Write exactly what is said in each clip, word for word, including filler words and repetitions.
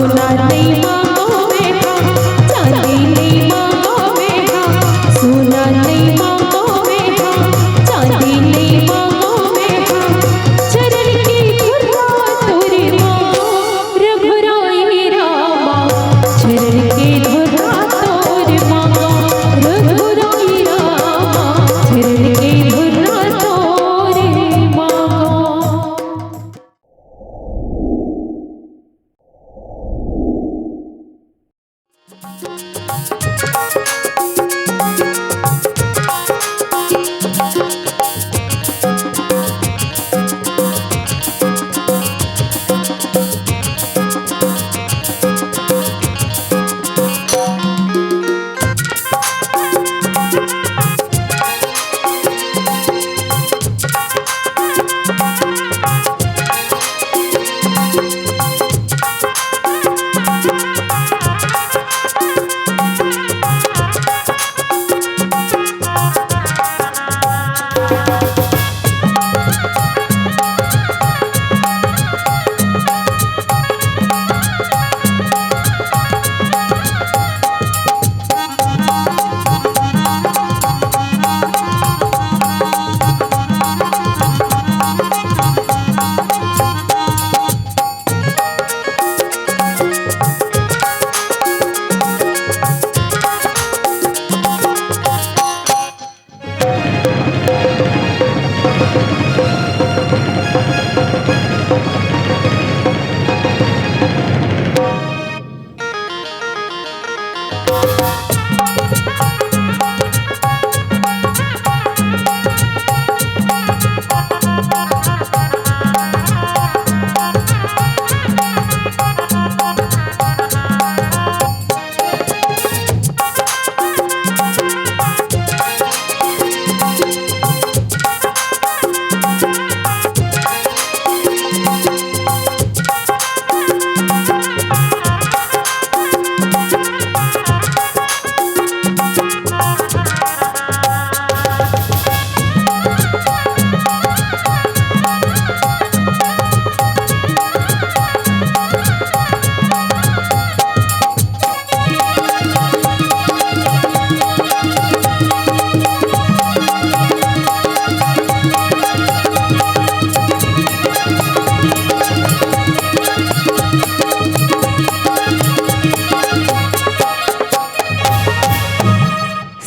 सोना नइ मांगों मैं हा, चांदी नइ मांगों मैं हा, सोना नइ मांगों मैं हा, चांदी नइ मांगों मैं हा, चरण के धुर्रा तोर मांगों, रघुराई रामा, चरण के धुर्रा तोर मांगों, रघुराई रामा, चरण के धुर्रा तोर मांगों।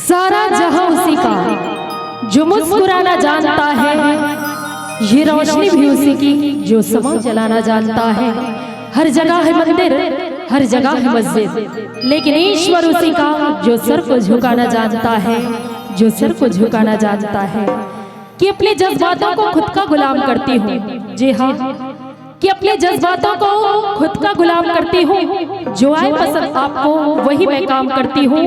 सारा जहां उसी का, जो मुस्कुराना जानता है, ये रोशनी भी उसी की, जो समा जलाना जानता है। हर जगह है मंदिर, हर जगह है मस्जिद, लेकिन ईश्वर उसी का, जो सर को झुकाना जानता है, जो सर को झुकाना जानता है। कि अपने जज्बातों को खुद का गुलाम करती हूँ। जी हाँ, कि अपने जज्बातों को खुद का गुलाम करती हूँ। जो आए पसंद आपको, वही मैं काम करती हूँ।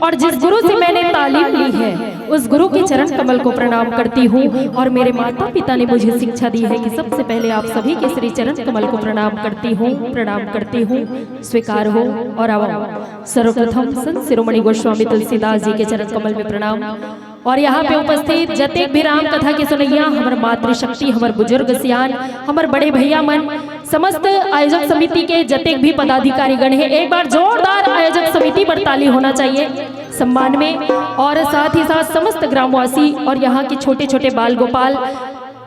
और जिस गुरु से मैंने तालीम ली है, उस गुरु के चरण कमल को प्रणाम करती हूँ। और मेरे माता पिता ने मुझे शिक्षा दी है कि सबसे पहले आप सभी के श्री चरण कमल को प्रणाम करती हूँ, प्रणाम करती हूँ। स्वीकार हो और आवा। सर्वप्रथम संत शिरोमणि गोस्वामी तुलसीदास जी के चरण कमल में प्रणाम। और यहाँ पे उपस्थित जतेक भी राम कथा के सुनैया, हमर मातृशक्ति, हमर बुजुर्ग सियान, हमर बड़े भैया मन, समस्त आयोजक समिति के जतेक भी पदाधिकारी गण हे, एक बार जोरदार आयोजक समिति पर ताली होना चाहिए सम्मान में। और साथ ही साथ समस्त ग्रामवासी और यहाँ के छोटे छोटे बाल गोपाल,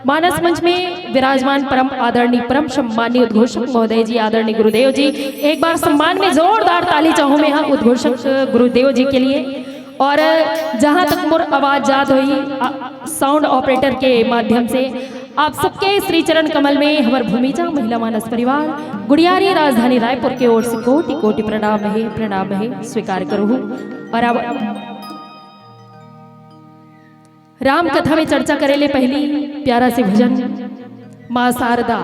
मानस मंच में विराजमान परम आदरणीय, परम सम्माननीय उद्घोषक महोदय जी, आदरणीय गुरुदेव जी, एक बार सम्मान में जोरदार ताली चाहूँ मैं, हाँ, उद्घोषक गुरुदेव जी के लिए। और जहाँ तक मोर आवाज जात होही, आ, साउंड ऑपरेटर के माध्यम से, आप सबके श्री चरण कमल में हमर भूमिजा महिला मानस परिवार गुड़ियारी राजधानी रायपुर के ओर से कोटि कोटि प्रणाम हे, प्रणाम हे, स्वीकार करहु। और अब राम कथा में चर्चा करे ले पहली प्यारा से भजन, माँ शारदा,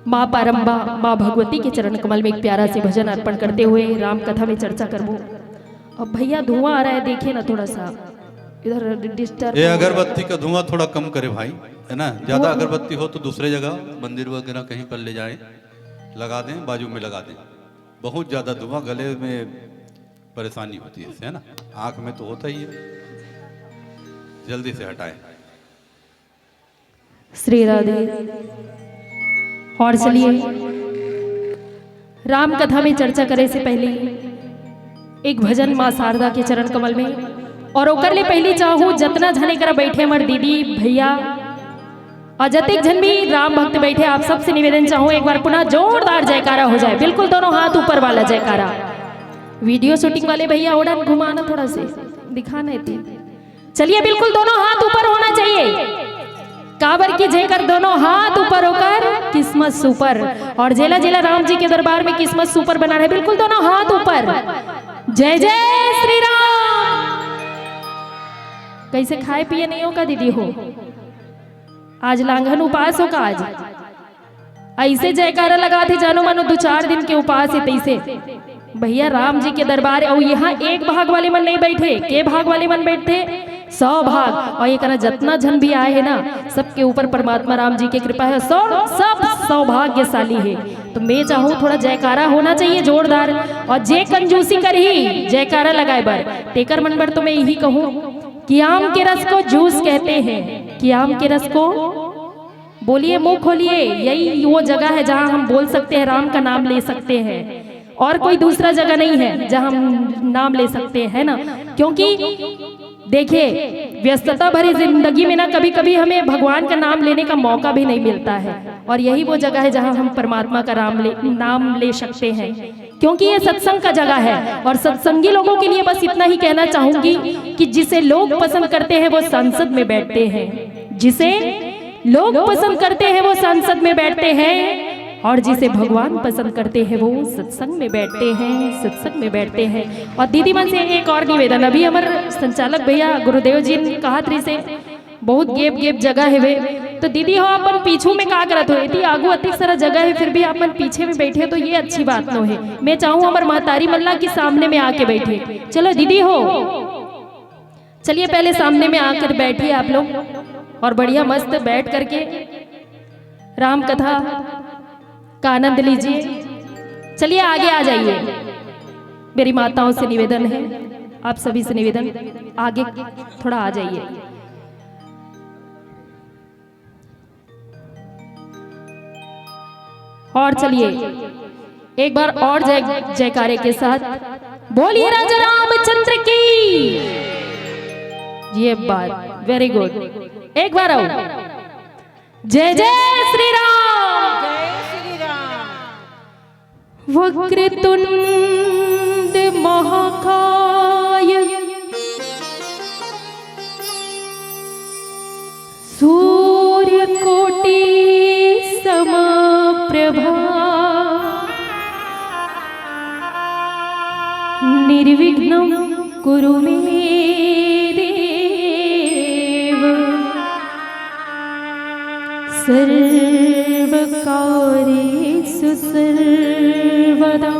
माँ पारंबा, माँ भगवती के चरण कमल में एक प्यारा से भजन अर्पण करते हुए राम कथा में चर्चा करबो। अब भैया धुआं आ रहा है, देखिए ना थोड़ा सा, इधर डिस्टर्ब। ये अगरबत्ती का धुआं थोड़ा कम करे भाई, है ना? ज्यादा अगरबत्ती हो तो दूसरे जगह मंदिर वगैरह कहीं पर ले जाएं, लगा दें, बाजू में लगा दें। बहुत ज्यादा धुआं गले में परेशानी होती है इससे, है ना? आंख में तो होता ही है, जल्दी से हटाएं। श्री राधे। और चलिए, राम कथा में चर्चा करे से पहले एक भजन माँ शारदा के चरण कमल में, और ओकर ले पहली चाहूँ जतना झने करा बैठे हमर दीदी भैया और जतेक झन भी राम भक्त बैठे, आप सबसे निवेदन चाहूँ एक बार पुनः जोरदार जयकारा हो जाए। बिल्कुल दोनों हाथ ऊपर वाला जयकारा। वीडियो शूटिंग वाले भैया ओढ़न घुमाना थोड़ा से, दिखाना है तीन। चलिए, बिल्कुल दोनों हाथ ऊपर होना चाहिए। काबर की जेकर दोनों हाथ ऊपर होकर किस्मत सुपर, और जेला जेला राम जी के दरबार में किस्मत सुपर बना रहे, बिल्कुल दोनों हाथ ऊपर। जय जय श्री राम। कैसे खाए पिए नहीं हो का दीदी हो? आज लांघन उपास हो का? आज ऐसे जयकारा लगाथे जानो मानो दो चार दिन के उपास हे तैसे। भैया राम जी के दरबार, अउ यहाँ एक भाग वाले मन नहीं बैठे, के भाग वाले मन बैठे? सौ भाग। और ये कहना जतना झन भी आए हे ना, सबके ऊपर परमात्मा राम जी के कृपा हे, सौ सब सौभाग्यशाली हे। तो मैं चाहूँ थोड़ा जयकारा होना चाहिए जोरदार, और जे कंजूसी करही जयकारा लगाए बर, तेकर मन बर तो मैं यही कहूँ कि आम के रस को जूस कहते हैं, कि आम के रस को बोलिए, मुंह खोलिए। यही वो जगह है जहां हम बोल सकते हैं, राम का नाम ले सकते हैं, और कोई दूसरा जगह नहीं है जहां हम नाम ले सकते हैं ना, क्योंकि देखिए, व्यस्तता भरी जिंदगी में ना कभी कभी हमें भगवान का नाम लेने का मौका भी नहीं मिलता है, और यही वो जगह है जहां हम परमात्मा का राम ले नाम ले सकते हैं, क्योंकि ये सत्संग का जगह है। और सत्संगी लोगों के लिए बस इतना ही कहना चाहूंगी कि जिसे लोग पसंद करते हैं वो संसद में बैठते हैं, जिसे लोग पसंद करते हैं वो संसद में बैठते हैं, और जिसे भगवान पसंद करते हैं वो सत्संग में बैठते हैं, सत्संग में बैठते हैं। और दीदी मन से एक और निवेदन, अभी हमर संचालक भैया गुरुदेव जी ने कहा थी से बहुत गेप गेप जगह हेवे, तो दीदी हो अपन पीछू में का करत हो? इतनी आगू अतिक सारा जगह है, फिर भी अपन पीछे में बैठे हो, तो ये अच्छी बात नो है। मैं चाहूँ हमर महतारी मल्ला की सामने में आके बैठे। चलो दीदी हो, चलिए पहले सामने में आकर बैठिए आप लोग, और बढ़िया मस्त बैठ करके राम कथा का आनंद लीजिए। चलिए आगे आ जाइए। मेरी माताओं से निवेदन है, आप सभी से निवेदन, आगे थोड़ा आ जाइए। और चलिए एक बार और जय जयकारे के साथ बोलिए राजा रामचंद्र की। ये बात, वेरी गुड। एक बार आओ। जय जय श्री राम। जय श्री राम। वक्रतुंड महाकाय सूर्यकोटि समप्रभा निर्विघ्नं कुरु मे देव सर्वकार्येषु सर्वदा।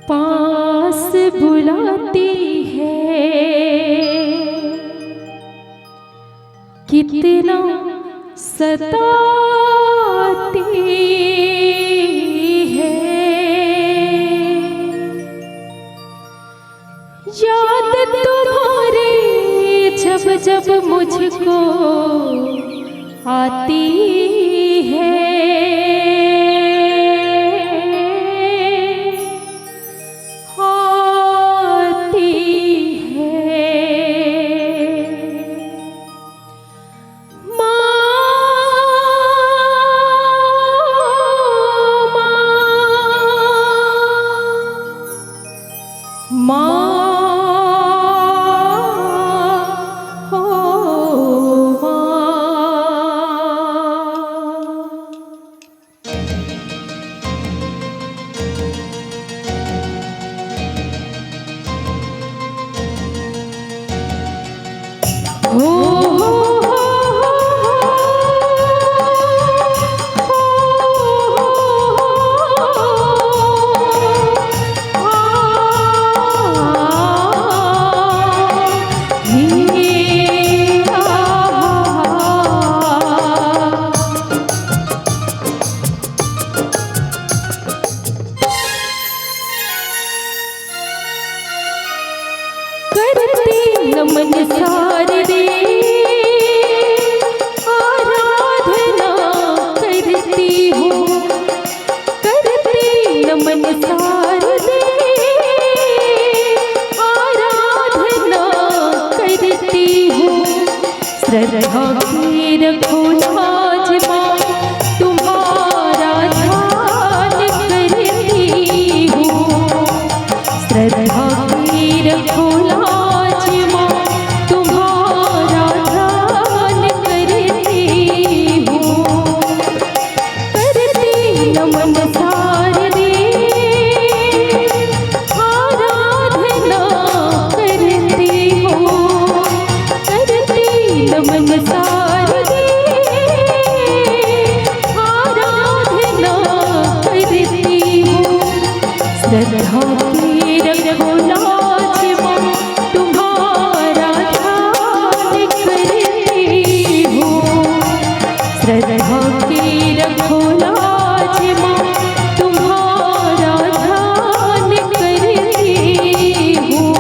पास बुलाती है, कितना सताती है याद तुम्हारी, जब जब मुझको आती है, आती है। माँ, माँ, माँ, हो माँ। नमन सारदे, आराधना करती हूँ, करती नमन सारदे, आराधना करती हूँ। श्रद्धा की रखो लाज माँ, तुम्हारा ध्यान करती हूँ। श्रद्धा की रखो लाज माँ, तुम्हारा ध्यान करती हूँ।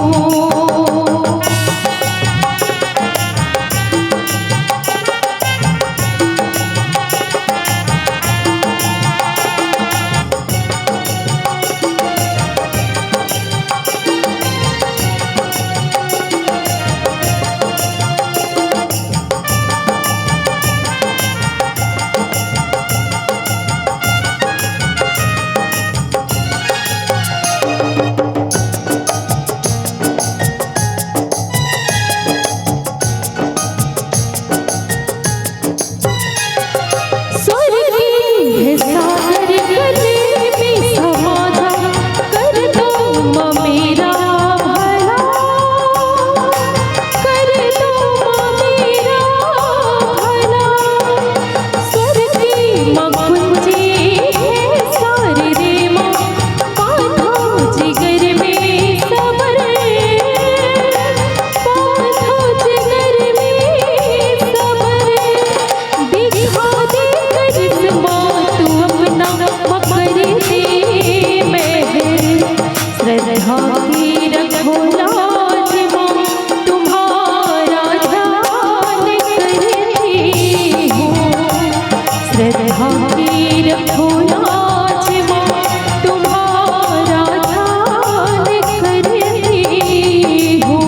स्वर के है सागर गले में समा जा, कर दो माँ मेरा भला, कर दो माँ मेरा भला। स्वर की माँ कुंजी है सारदे माँ, बांधो जिगर में सबर, बांधो जिगर में सबर। दिखा दे करिश्मा तू अपना, मकर दे महर। श्रद्धा की रखो लाज माँ, तुम्हारा ध्यान करती हूँ। श्रद्धा की रखो लाज माँ, तुम्हारा ध्यान करती हूँ।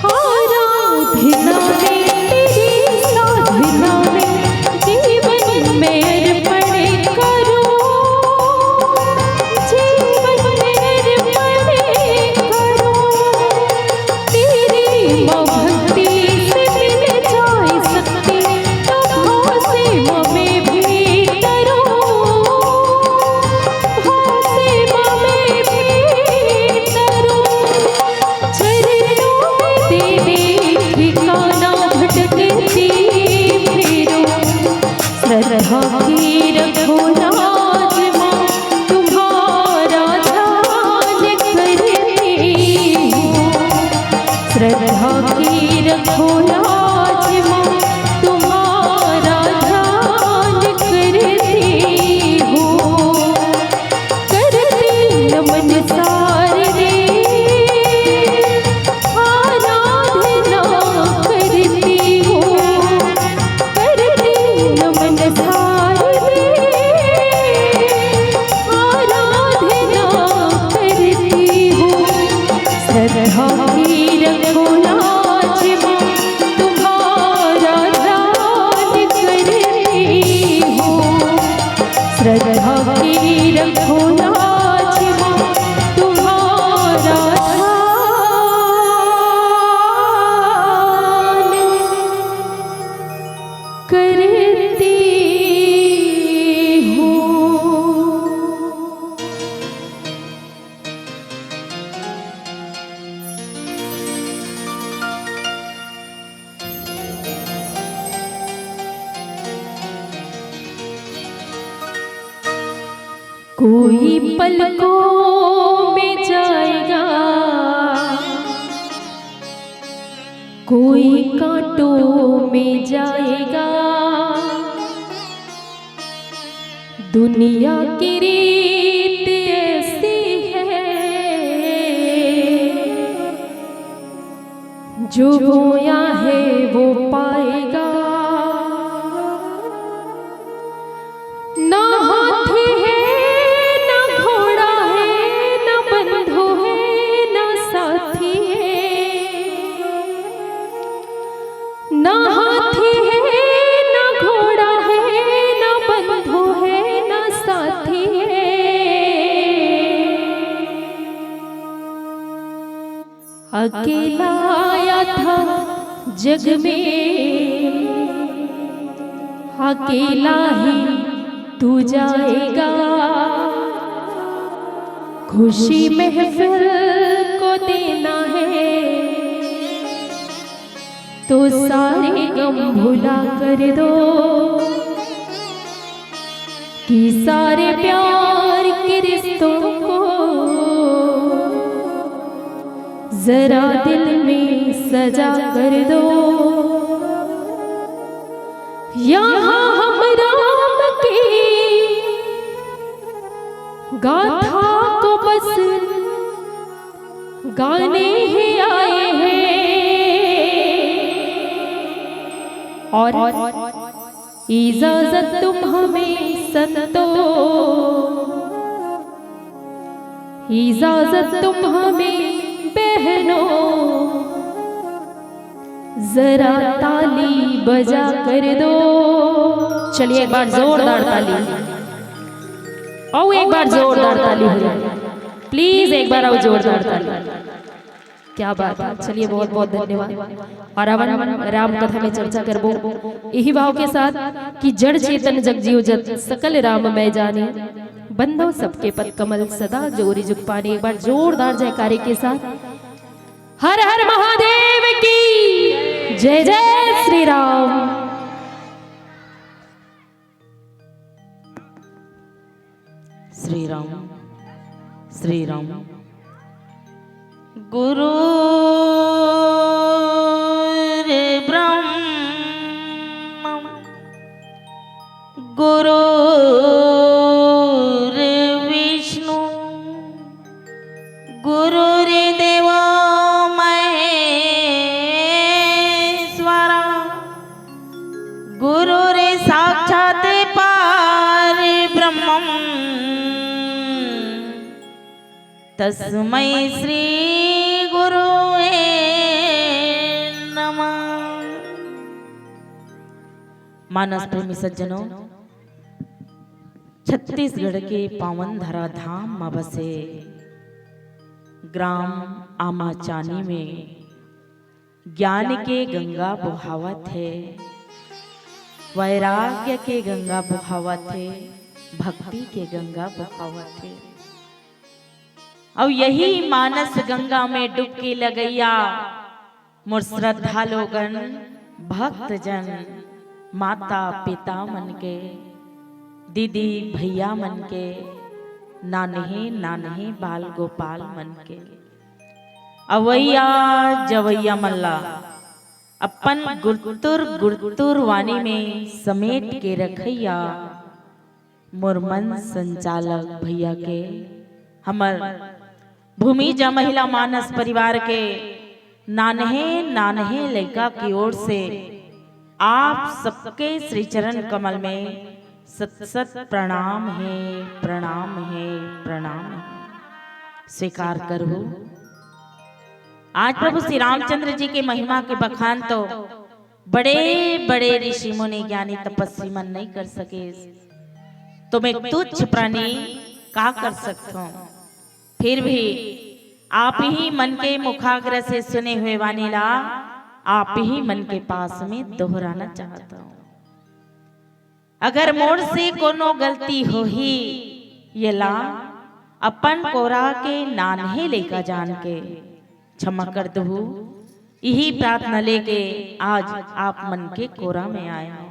आराधना में, तेरी साधना में, जीवन में अर्पण करूं, जीवन में अर्पण करूं। तेरी माँ भक्ति से मिल जाए शक्ति, तो भाव से माँ मैं भी तरूं, भाव से माँ मैं भी तरूं। चरणों में तेरे ठिकाना भटकती फिरूं। श्रद्धा की रखो लाज माँ, तुम्हारा ध्यान करती हूँ। श्रद्धा की रखो लाज माँ, तुम्हारा ध्यान करती हूँ। करती नमन सारदे, आराधना करती हूँ। करती नमन सारदे, आराधना करती हूँ। श्रद्धा की रखो लाज माँ, तुम्हारा ध्यान करती हूँ। श्रद्धा की रखो लाज माँ, तुम्हारा ध्यान करती हूँ। कोई पलकों में जाएगा, कोई कांटों में जाएगा। दुनिया की रीत ऐसी है, जो बोया है वो पाएगा। ना हाथी है, ना घोड़ा है, ना बंधु है, ना साथी है। ना हाथी है, ना घोड़ा है, ना बंधु है, ना साथी है। अकेला आया था जग में, अकेला ही तू जाएगा। खुशी महफिल को देना है, तो सारे गम भुला कर दो। कि सारे प्यार के रिश्तों को जरा दिल में सजा कर दो। यहाँ हम राम की गाथा को बस गाने ही आए हैं। और इजाजत तुम हमें संतों, इजाजत तुम हमें बहनों, जरा ताली बजा कर दो। चलिए, एक बार जोरदार ताली, और एक बार जोरदार ताली हो जाए। प्लीज, एक बार और जोरदार ताली। क्या बात है, चलिए, बहुत बहुत धन्यवाद। और अब हम राम कथा में चर्चा करबो इही भाव के साथ कि जड़ चेतन जग जीव जत, सकल राम मैं जाने, बंधो सबके पद कमल, सदा जोरी जुग पाने। एक बार जोरदार जयकारे के साथ, हर हर महादेव की जय, जय श्री राम। श्री राम, श्री राम। गुरुर्ब्रह्मा गुरुर्विष्णु गुरुर्देवो महेश्वरा गुरुर्साक्षात् परब्रह्मम् तस्मै श्री गुरुवे नमः। मानस प्रेमी सज्जनों, छत्तीसगढ़ के पावन धरा धाम म बसे ग्राम आमाचानी में ज्ञान के गंगा बोहावत हे, वैराग्य के गंगा बोहावत हे, भक्ति के गंगा बोहावत हे। अउ यही मानस गंगा में डुबकी लगइया मोर श्रद्धा लोगन, भक्तजन, माता पिता मन के, दीदी भैया मन के, नान्हे नान्हे बाल गोपाल मन के, अवइया जवइया मन ला अपन गुरतुर गुरतुर वानी में समेट के रखइया मोर मंच संचालक भैया के, हमर भूमिजा महिला मानस परिवार के नान्हे नान्हे लइका की ओर से आप सबके श्री चरण कमल में सत सत प्रणाम हे, प्रणाम हे, प्रणाम हे। स्वीकार करहू। आज प्रभु श्री रामचंद्र जी के महिमा के बखान तो बड़े बड़े ऋषि मुनि ज्ञानी तपस्वी मन नहीं कर सके, तो मैं तुच्छ प्राणी का कर सकता हूँ? फिर भी आप ही मन के मुखाग्र से सुने हुए वाणी ला आप ही मन के पास में दोहराना चाहता हूँ। अगर मोर से कोनो गलती होही, येला अपन कोरा के नान्हे लइका जान के क्षमा कर दहू। यही प्रार्थना लेके आज आप मन के कोरा में आया हूँ।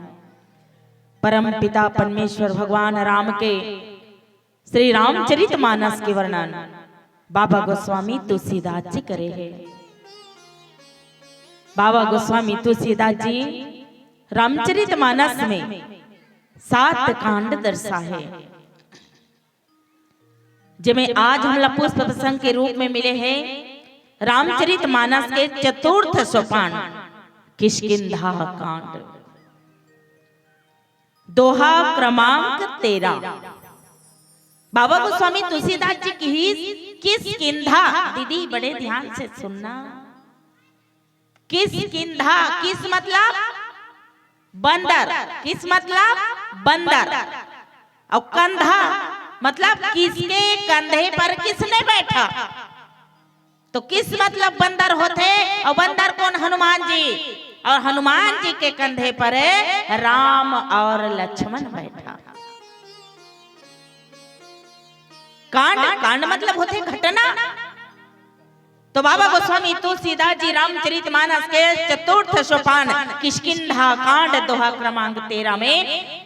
परम पिता परमेश्वर भगवान राम के श्री रामचरित मानस के वर्णन बाबा गोस्वामी तुलसीदास जी करे हे। बाबा गोस्वामी तुलसीदास जी रामचरित मानस में सात कांड दर्शा हे, जेमे आज हमला पुष्प प्रसंग के रूप में मिले हे। रामचरित मानस के चतुर्थ सोपान किष्किंधा कांड, दोहा क्रमांक तेरह। बाबा गोस्वामी तुलसीदास जी किहिस किष्किंधा। दीदी, बड़े ध्यान से सुनना। किष्किंधा, किस मतलब बंदर, किस मतलब बंदर, और कंधा मतलब किसके कंधे पर किसने बैठा। तो किस मतलब बंदर होथे, और बंदर कोन? हनुमान जी। और हनुमान जी के कंधे पर राम और लक्ष्मण बैठा। कांड, कांड मतलब होथे घटना। तो बाबा गोस्वामी तुलसीदास जी रामचरित मानस के चतुर्थ सोपान किष्किंधा कांड दोहा क्रमांक तेरह में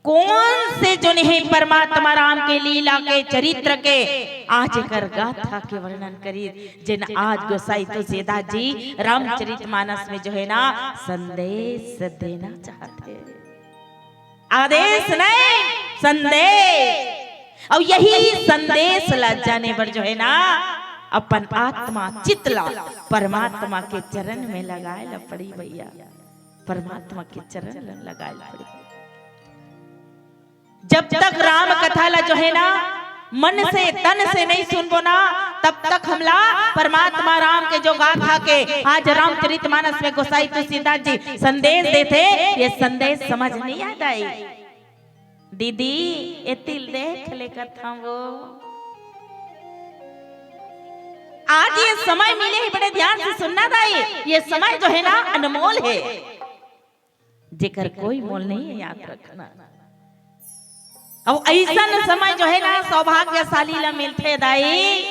कोन से जोन हे परमात्मा राम के लीला के चरित्र के आज एकर गाथा के वर्णन करी, जेन आज गोसाई तुलसीदास जी रामचरित मानस में जो है ना संदेश देना चाहत हे। आदेश नहीं, संदेश। और यही संदेश ला जाने बर जो है ना अपन आत्मा चित ला परमात्मा के चरण में लगाए ला पड़ी भैया, परमात्मा के चरण ला लगाए ला पड़ी। जब तक राम कथा ला जो है ना मन से तन से नहीं सुनबो ना, तब तक हमला परमात्मा राम के जो गाथा के आज रामचरित मानस में गोसाई तुलसीदास जी संदेश देथे, ये संदेश समझ नहीं आ जाए। दीदी, ये तिल देख ले कथा वो। आज ये समय मिले हे, बड़े ध्यान से सुनना दाई, ये समय जो है ना अनमोल हे, जेकर कोई मोल नहीं है, याद रखना। अब ऐसन समय जो है ना सौभाग्यशाली ला मिलथे दाई।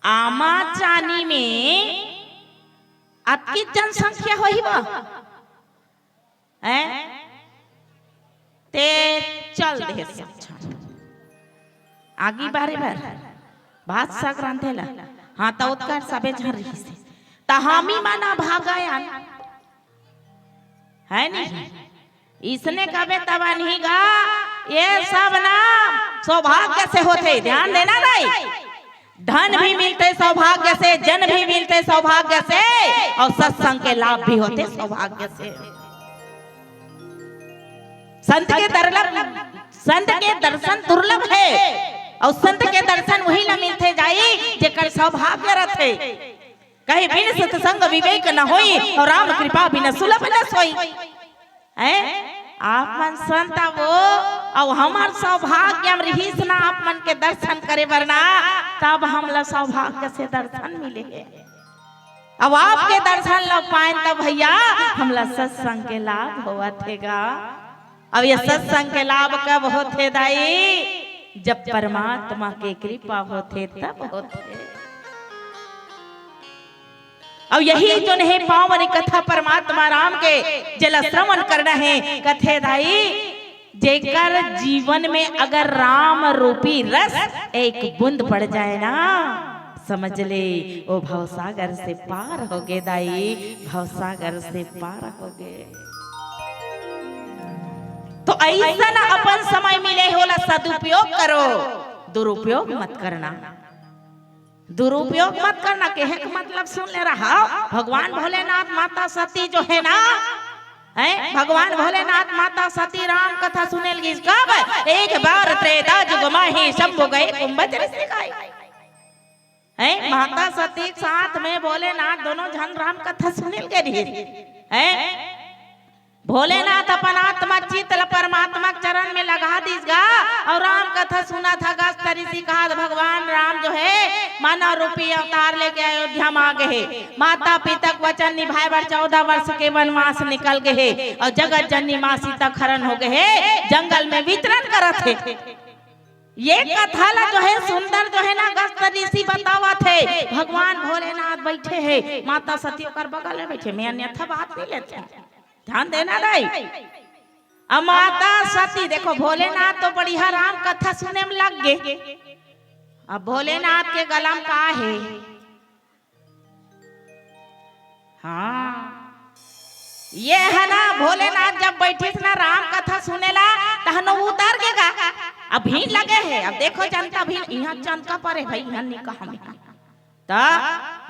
आमा चानी में अतकी जनसंख्या होही बा, हैं? ते चल दे सब झन। आगी बारे बर भात साग रांधे ला। हाँ, त ओतका सबे झन रहिस हे। त हामी मन भागायन। है नी? इसने कबे तब नहीं गा, ये सब ना सौभाग्य से होथे। ध्यान देना दाई, धन भी मिलथे सौभाग्य से, जन भी मिलथे सौभाग्य से, और सत्संग के लाभ भी होथे सौभाग्य से। संत के दुर्लभ, संत के दर्शन दुर्लभ हे, और संत के दर्शन वही ला मिलथे जाई जेकर सौभाग्य रथे। कहे बिन सत्संग विवेक न होई, और राम कृपा बिन सुलभ न सोई। हैं? आप मन संत वो, अउ हमर सौभाग्य हम रहिस ना आप मन के दर्शन करे बर ना, तब हमला सौभाग्य से दर्शन मिले हे। अब आपके दर्शन ल पाएन तब भैया हमला सत्संग के लाभ होवत हे गा। अब ये सत्संग के लाभ कब होथे दाई? जब परमात्मा के कृपा होथे तब होथे। अउ यही जोन हे पावन कथा परमात्मा राम के, जेला श्रवण करना हे, कथे दाई, जेकर जीवन में अगर राम रूपी रस एक बूंद पड़ जाए ना, समझ ले, वो भवसागर से पार होगे दाई, भवसागर से पार होगे। तो अइसन अपन समय मिले हे, ओला सदुपयोग करो, दुरुपयोग मत करना। दुरुपयोग मत करना, कहे के मतलब सुन ले रहा। भगवान भोलेनाथ, माता सती जो है ना, हैं, भगवान भोलेनाथ, माता सती राम कथा सुने लगिस। कब? एक बार त्रेता जुग माही शंभु गए कुंभज ऋषि गाए। हैं, माता सती के साथ में भोलेनाथ दोनों झन राम कथा सुने लगे रहिस। हैं, भोलेनाथ अपन आत्मा चित ल परमात्मा के चरण में लगा दिस गा, अउ राम कथा सुनत हा। अगस्त ऋषि कहा, भगवान राम जो है मानव रूपी अवतार लेके अयोध्या में आ गए हे। माता पिता के वचन निभाए बर चौदह वर्ष के वनवास निकल गए हे, अउ जगत जननी माँ सीता के हरण हो गए हे, जंगल में विचरण करत हे। ये कथा ला जो है सुंदर जो है ना अगस्त ऋषि बतावत हे। भगवान भोलेनाथ बैठे हे, माता सती ओकर बगल में बैठे, मैं अन्यथा बात नहीं लेते। ध्यान देना दाई। अब माता सती, देखो, भोलेनाथ तो बढ़िया राम कथा सुने में लग गए। अब भोलेनाथ के गला में का हे? हाँ, ये है ना, भोलेनाथ जब बैठिस ना राम कथा सुनेला, तहन वो उतर गे गा। अब भीड़ लगे हे, अब देखो जनता भीड़, यहाँ चंद का परे भाई, यहाँ नहीं कहा मैं। त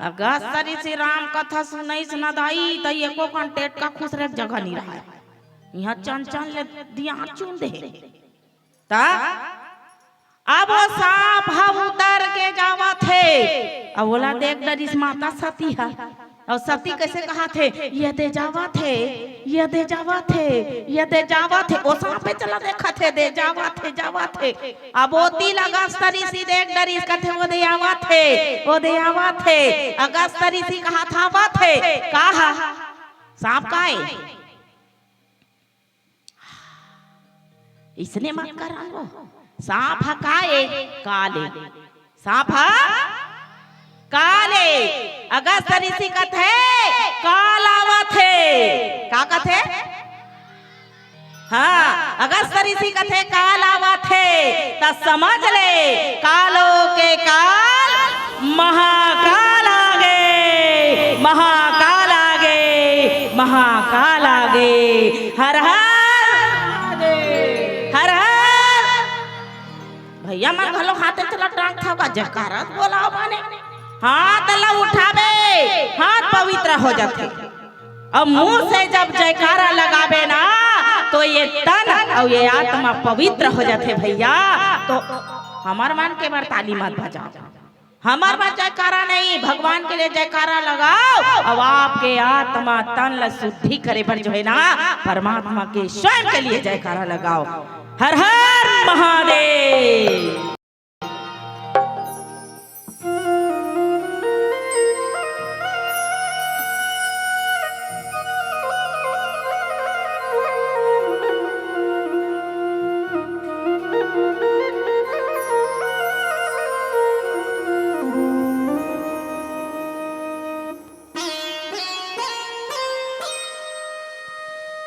अगस्त ऋषि राम कथा सुनइस न दाई, त एको कन टेटका खुसरे के जगह नइ रहय। इहाँ चंचल ले दिया चुन दे। त अब वो सांप ह उतर के जावत हे, अब ओला देख डरिस माता सती ह। अउ सती कइसे कहत हे, "ये दे जावत हे, ये दे जावत हे, ये दे जावत हे।" ओ सांपे चला देखत हे, दे जावत हे, जावत हे। अब ओती ल अगस्त ऋषि देख डरिस, कथे, "ओ दे आवत हे, ओ दे आवत हे।" अगस्त ऋषि कहत, "आवत हे।" का ह? सांप का ए? इसने मत करन वो। सांप ह का ए? काल ए। सांप ह काल ए। अगस्त ऋषि कथे, "काल आवत हे।" का कथे? हाँ, अगस्त ऋषि कथे, "काल आवत हे।" त समझ ले, कालो के काल महाकाल आगे, महाकाल आगे, महाकाल आगे। हर हर, हर हर। भैया मन घलो हाथे चला टांग थाव का जयकारा बोलाव माने। हाथ ला उठाबे, हाथ पवित्र हो जाथे। अउ मुंह से जब जयकारा लगाबे ना, तो ये तन अउ ये आत्मा पवित्र हो जाथे भैया। तो हमर मन के बर ताली मत बजाव, हमर बर जयकारा नहीं, भगवान के लिए जयकारा लगाव। अउ आपके आत्मा तन ला शुद्धि करे बर जो है ना, परमात्मा के स्वयं के लिए जयकारा लगाव। हर हर महादेव।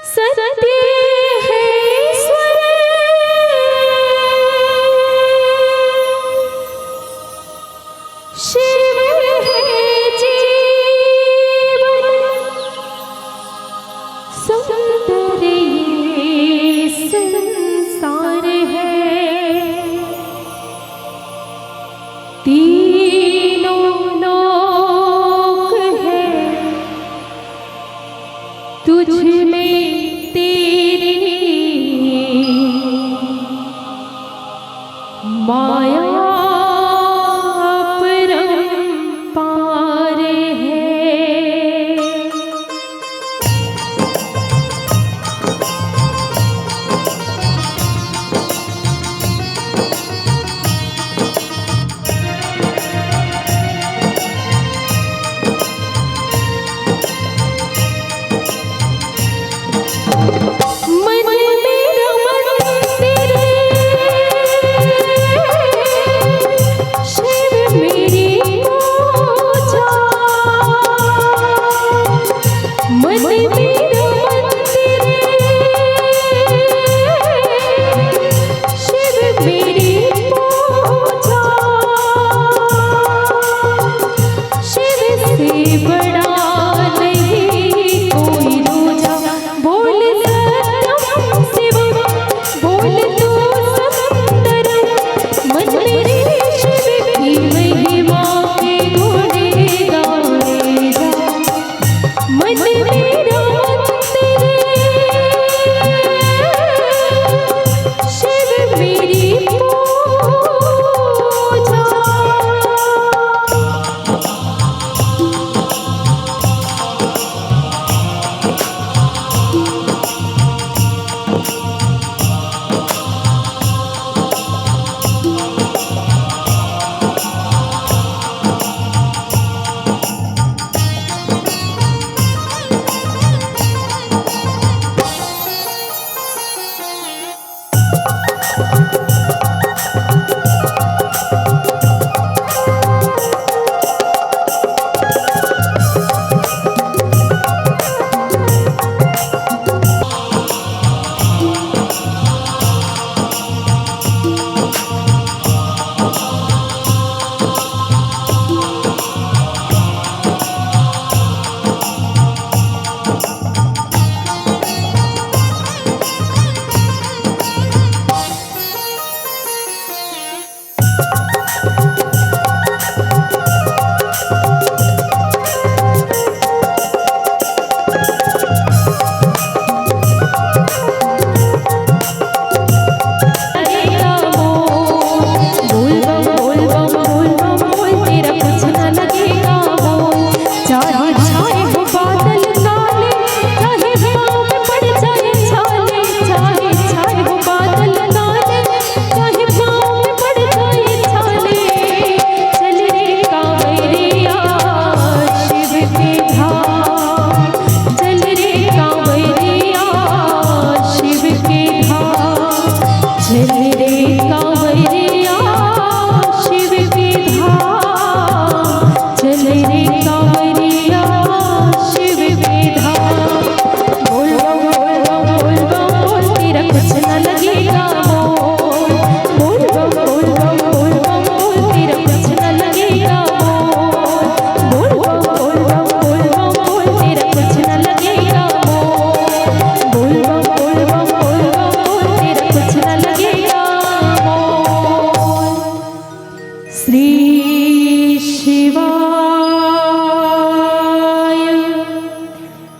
सत्य है स्वर शिव है जीवन, सुंदर ये संसार है। तीनों लोक है तुझ में तेरी माया अपरंपार है। मन मेरा मंदिर, शिव मेरी पूजा। मन मेरा मंदिर, शिव मेरी पूजा। शिव से बड़ा नहीं कोई दूजा। बोल सत्यम शिवम, बोल तू सुंदरम। मन मेरे शिव की महिमा के गुण गाए जा। मन मेरा मंदिर, शिव मेरी पूजा।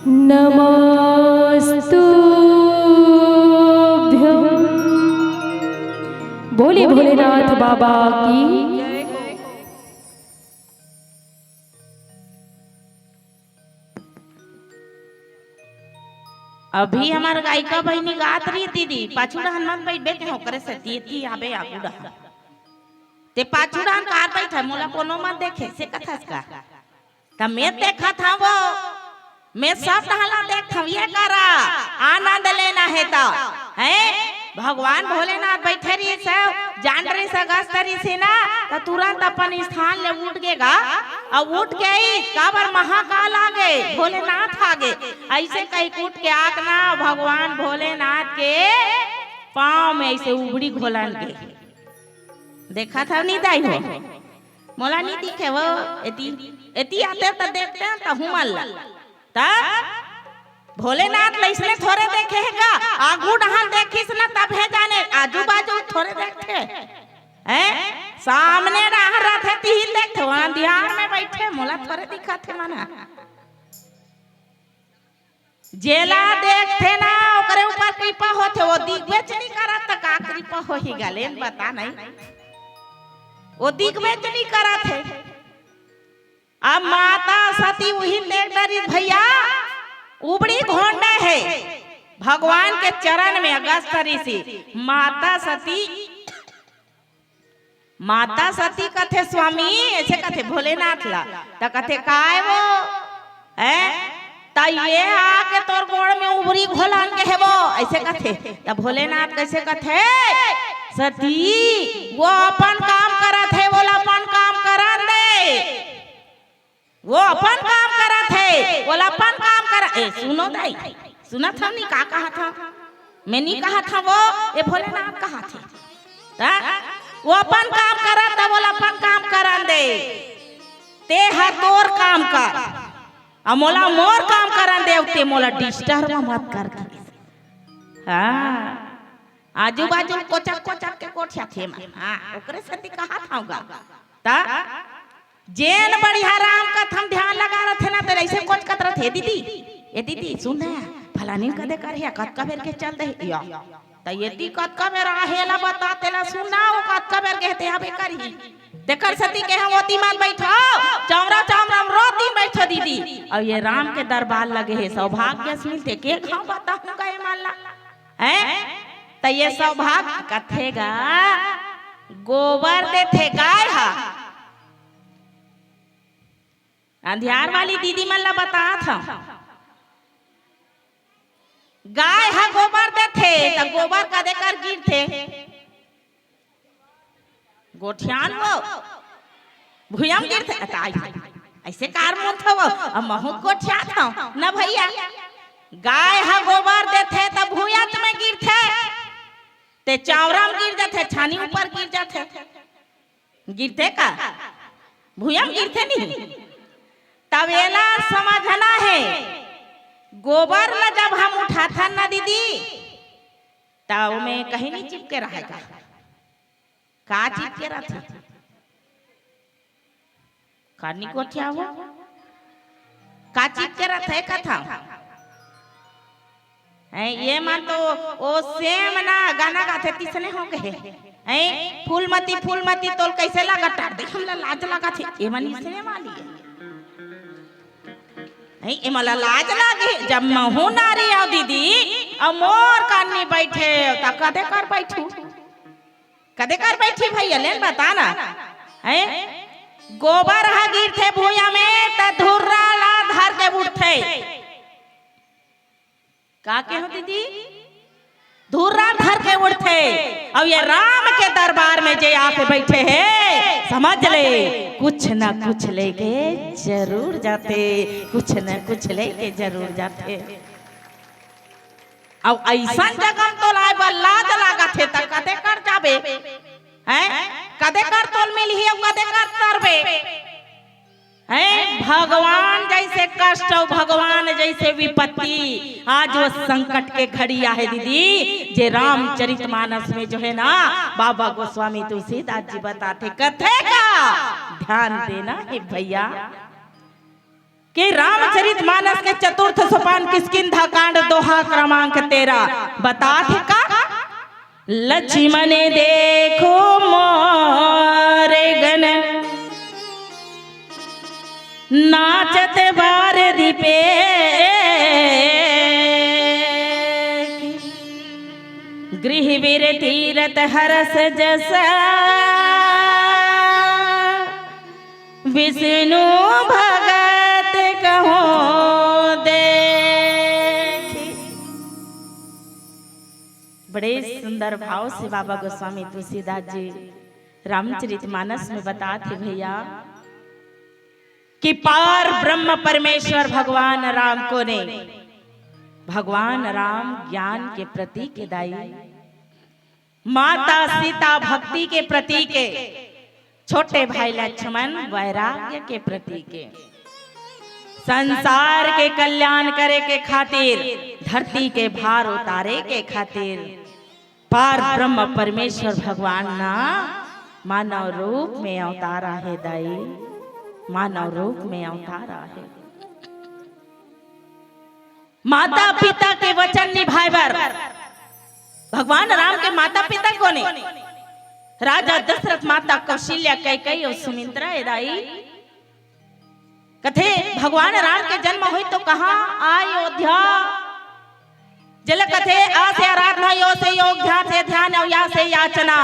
नमस्तुभ्यं। बोले भोलेनाथ बाबा की। अभी हमार गायिका बहिनी गात रही दीदी, पाछू डहन मत बइठबे के ओकरे से दीदी आबे आगू डहन। ते पाछू डहन कार बइठे, मोला कोनो मत देखे, से कथस का? त मैं देखत हंव वो, मैं सब डहन ला देखत हंव, ये करा, आनंद लेना हे त, हैं? भगवान भोलेनाथ बइठे रहिस हे, जान रहिस हे, गस्त रहिस हे ना, त तुरंत अपन स्थान ले उठ गे गा, अउ उठ के आई, काबर महाकाल आ गे, भोलेनाथ आ गे, अइसे कहिके उठ के आके ना भगवान भोलेनाथ के पाँव में अइसे उबड़ी घोलन गे। देखत हव नी दाई हो? मोला नी दिखे वो, एती, एती आते त देखते त हुमन ला। त भोलेनाथ ल अइसने थोरे देखे हे गा, आगू डहन देखिस न तभे जाने, आजू बाजू थोरे देखथे। हैं? सामने डहन रथे तिही देखथे, वो अंधियार में बइठे, मोला थोरे दिखत हे मना। जेला देखथे ना, ओकरे ऊपर कृपा होथे, वो दिखबेच नी करत, त का कृपा होही गा, ले न बता नहीं। वो दिखबेच नी करत हे। अब माता सती उही देख डरिस भइया, उबड़ी घोंडे हे, भगवान के चरण में अगस्त रहिस हे। माता सती, माता सती कथे, "स्वामी," अइसे कथे भोलेनाथ ला, त कथे, "काय वो?" हैं? "त ये आके तोर गोड़ में उबरी घोलन गे हे वो," अइसे कथे। त भोलेनाथ कइसे कथे, "सती, वो अपन काम करत हे, वोला अपन काम करन दे।" वो अपन काम करत हे, वोला अपन काम कर, ए, सुनो दाई, सुनत हव नी का कहत हव? मैं नी कहत हव वो, ए भोलेनाथ कहत हे। त वो अपन काम करत हे, वोला अपन काम करन दे। ते ह तोर काम कर, अउ मोला मोर काम करन दे, अउ ते मोला disturb मत कर। हाँ, आजू बाजू कोचक कोचक के कोठियाथे मन। हाँ, ओकरे सेती कहत हव गा। त जेन बढ़िया राम कथा म ध्यान लगा रथे ना, तेला अइसे कोचकत रथे, "ए दीदी, ए दीदी, सुन ना, फलानी कदे करही, कतका बेर के चल देही।" या, त एती कतका बेर आहे ला बता, तेला सुन ना, वो कतका बेर के हे, ते अबे करही। तेकर सेती केहेंव ओती मत बइठो, चौरा चौरा म रोज दिन बइठो दीदी। अउ ये राम के दरबार लगे हे, सौभाग्य से मिलथे, के घांव बताहूं गा एमन ला। हैं? त ये सौभाग्य कथे गा, गोबर देथे गाय ह। अंधियार वाली दीदी मन ला बतात हंव, गाय ह गोबर देथे, त गोबर कदे कर गिरथे? गोठियान वो भुइयां म गिरथे। अ, त आई, अइसे कार मोलथव, अब महूं गोठियात हंव न भइया। गाय ह गोबर देथे, त भुइयां म गिरथे, ते चांवरा म गिर जाथे, छानी ऊपर गिर जाथे। गिरथे का? भुइयां म गिरथे नहीं। तब एला समझना हे, गोबर ला जब हम उठाथन ना दीदी, त ओमे कहीं नहीं चिपके रहे का? का चिपके रथे? कानी गोठियावो? का चिपके रथे कथा? हैं, ये मन तो ओ सेम ना गाना गाथे तिसने हो गए। हैं, फूलमती, फूलमती तोल कइसे लागत? टार दे, हमला लाज लागत हे। ये मन इसने वाली हे। हैं, ये मला लाज लागे, जब महूं नारी अव दीदी, अउ मोर कानी बइठे, त कदे कर बइठू? कदे कर बइठी भइया, ले न बता ना। हैं? गोबर ह गिरथे भुइयां में, त धुर्रा ला धर के उठथे। का केहंव दीदी? धुर्रा धर के उठथे। अउ ये राम के दरबार में जे आके बइठे हे, समझ ले, कुछ न कुछ लेके जरूर जाथे, कुछ न कुछ लेके जरूर जाथे। अउ अइसन जगह म तोला आय बर लाज लागत हे, त कदे कर जाबे? हैं? कदे कर तोल मिलही अउ कदे कर तरबे? हैं? भगवान जइसे कष्ट अउ भगवान जइसे विपत्ति, आज वो संकट के घड़ी आहे दीदी, जे रामचरितमानस में जो है ना, बाबा गोस्वामी तुलसीदास जी बताथे, कथे का ध्यान देना हे भइया। कि रामचरित मानस के चतुर्थ सोपान किष्किंधा कांड दोहा क्रमांक तेरह बताथे का, लक्ष्मण देखो मोर गन नाचत बार दीपे, गृह बीर तीरथ हरस जस विष्णु भगत कहो देखी। बड़े सुंदर भाव से बाबा गोस्वामी तुलसीदास जी रामचरित मानस में बताथे भैया कि पार ब्रह्म परमेश्वर भगवान राम कोने, भगवान राम ज्ञान के प्रतीक हे दाई, माता सीता भक्ति के प्रतीक हे, छोटे भाई लक्ष्मण वैराग्य के प्रतीक हे, संसार के कल्याण करे के खातिर, धरती के भार उतारे के खातिर पार ब्रह्म परमेश्वर भगवान ना मानव रूप में अवतार आहे दाई, मानव रूप में अवतार आहे। माता पिता के वचन निभाए बर भगवान राम के माता पिता कोने? राजा दशरथ, माता कौशल्या, कैकई अउ सुमित्रा ए दाई। कथे भगवान राम के जन्म होई तो कहाँ? अयोध्या। जेला कथे आ से आराधना, यो से योग, ध्यान से ध्यान अउ या से याचना।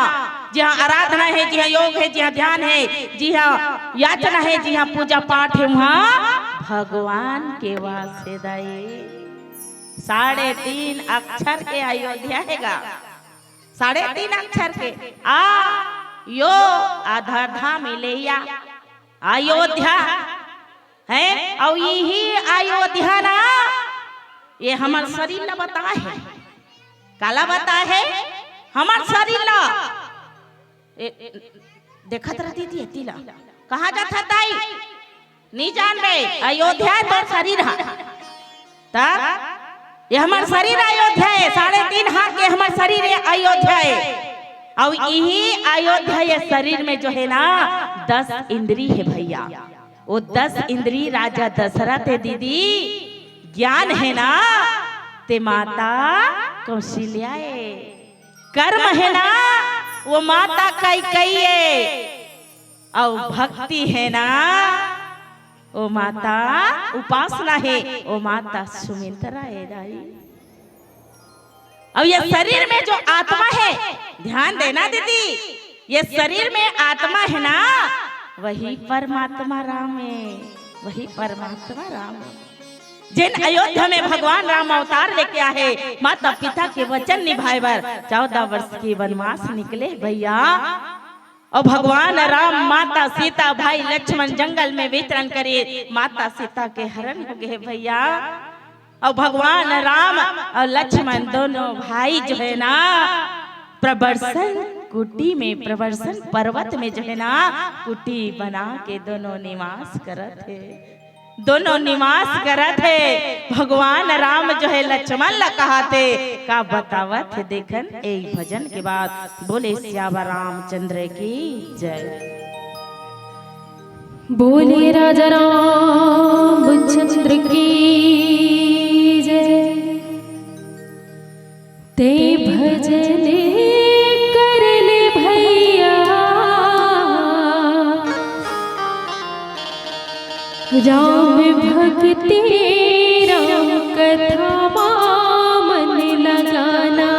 जिहाँ आराधना हे, जिहाँ योग हे, जिहाँ ध्यान हे, जिहाँ याचना हे, जिहाँ पूजा पाठ हे, उहाँ भगवान के वास हे दाई। साढ़े तीन अक्षर के अयोध्या हे गा, साढ़े तीन अक्षर के आ यो आधार धाम इलेया अयोध्या हे। अउ इही अयोध्या ना ये हमर शरीर ला बताए हे। काला बताए हे? हमर शरीर ला। ए, ए, देखत रहती थी एती ला। कहाँ जात हस दाई? नी जानबे, अयोध्या हे तोर शरीर हा। त ये हमर शरीर अयोध्या हे, साढ़े तीन हाथ के हमर शरीर ये अयोध्या हे। अउ इही अयोध्या ये शरीर में जो हे ना, दस इंद्री हे भैया। वो दस इंद्री राजा दशरथ हे दीदी, ज्ञान हे ना, ते माता कौशल्या हे, कर्म हे ना, वो माता कैकई हे, अउ भक्ति हे ना, वो माता उपासना हे, वो माता सुमित्रा हे दाई। अउ ये शरीर में जो आत्मा हे, ध्यान देना दीदी, ये शरीर में आत्मा हे ना, वही परमात्मा राम हे, वही परमात्मा राम हे। जेन अयोध्या में भगवान राम अवतार लेके आहे, माता पिता के वचन निभाए बर चौदह वर्ष के वनवास निकले भैया। अउ भगवान राम, माता सीता, भाई लक्ष्मण जंगल में विचरण करे, माता सीता के हरण हो गे भैया। अउ भगवान राम अउ लक्ष्मण दोनों भाई जो हे ना, प्रवर्षण कुटी में, प्रवर्षण पर्वत में जो हे ना, कुटी बना के दोनों निवास करत हे। दोनों निवास करत हे। भगवान राम जो हे लक्ष्मण ला कहत हे, का बतावत हे देखन ए भजन के बाद। बोले सियावर रामचंद्र की जय। बोले राजा रामचंद्र की जय। ते भजन कर ले भैया, राम भक्ति राम कथा मा मन लगाना।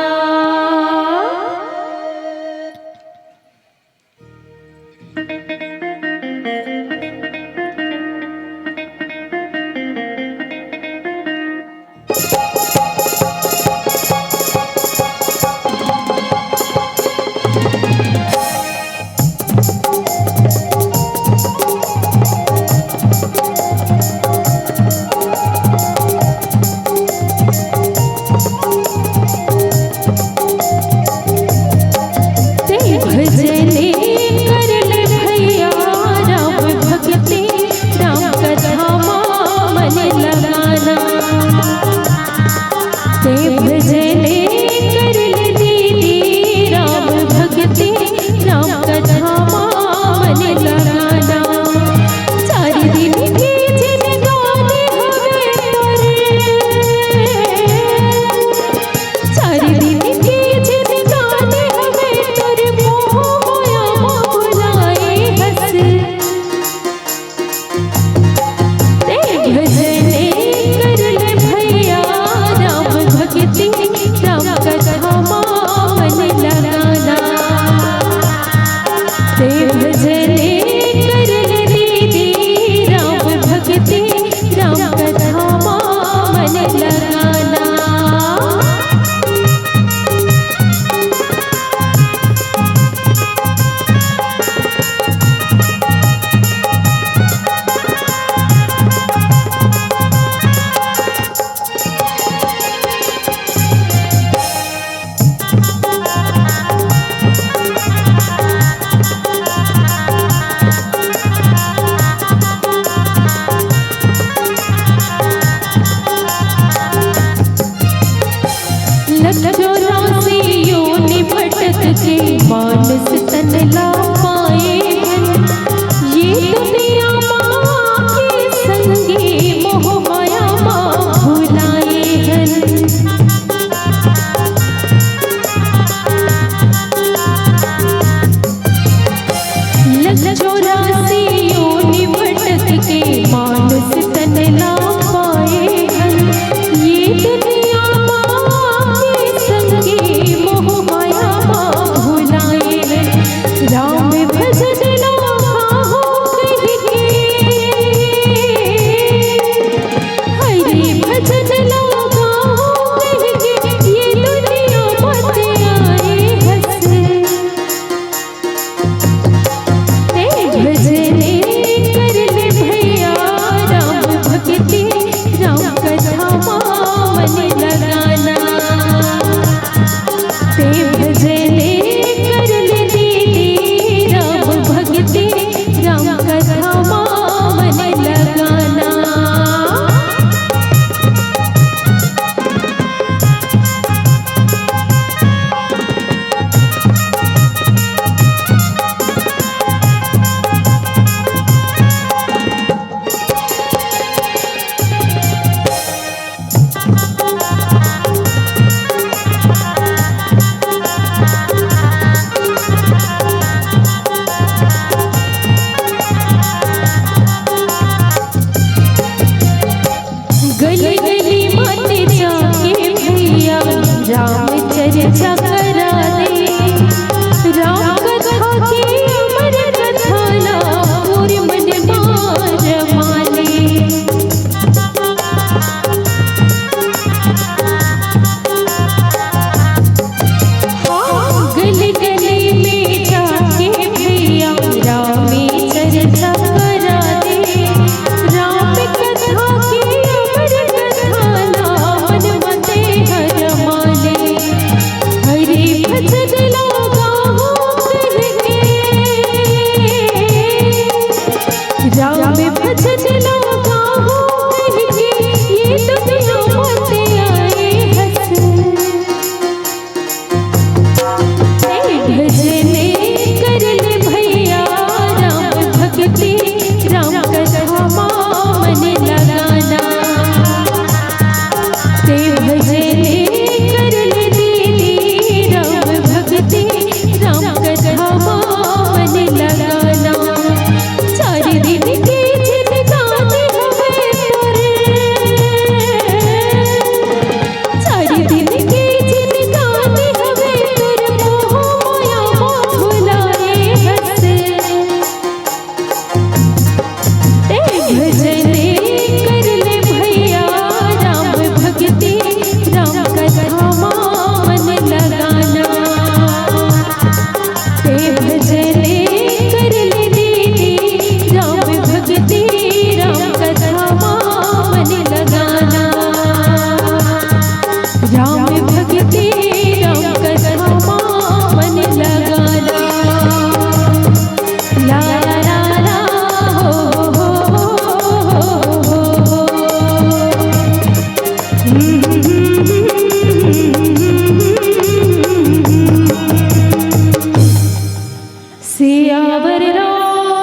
सियावर रामचंद्र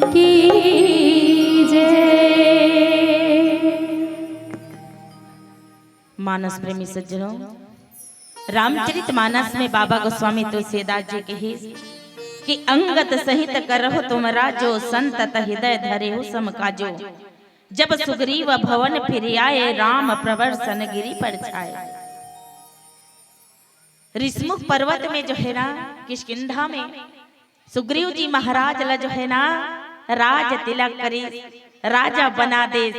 की जय। मानस प्रेमी सज्जनों, रामचरित मानस में बाबा गोस्वामी तुलसीदास जी कहे कि "अंगत सहित करहु तुम राजो, संतत हृदय धरेहु सम काजो। जब सुग्रीव भवन फिर आए, राम प्रबरसन गिरि पर छाए।" ऋषमुख पर्वत में जो है ना, किष्किंधा में सुग्रीव जी महाराज ला जो है ना, राज तिलक करिस, राजा बना देस।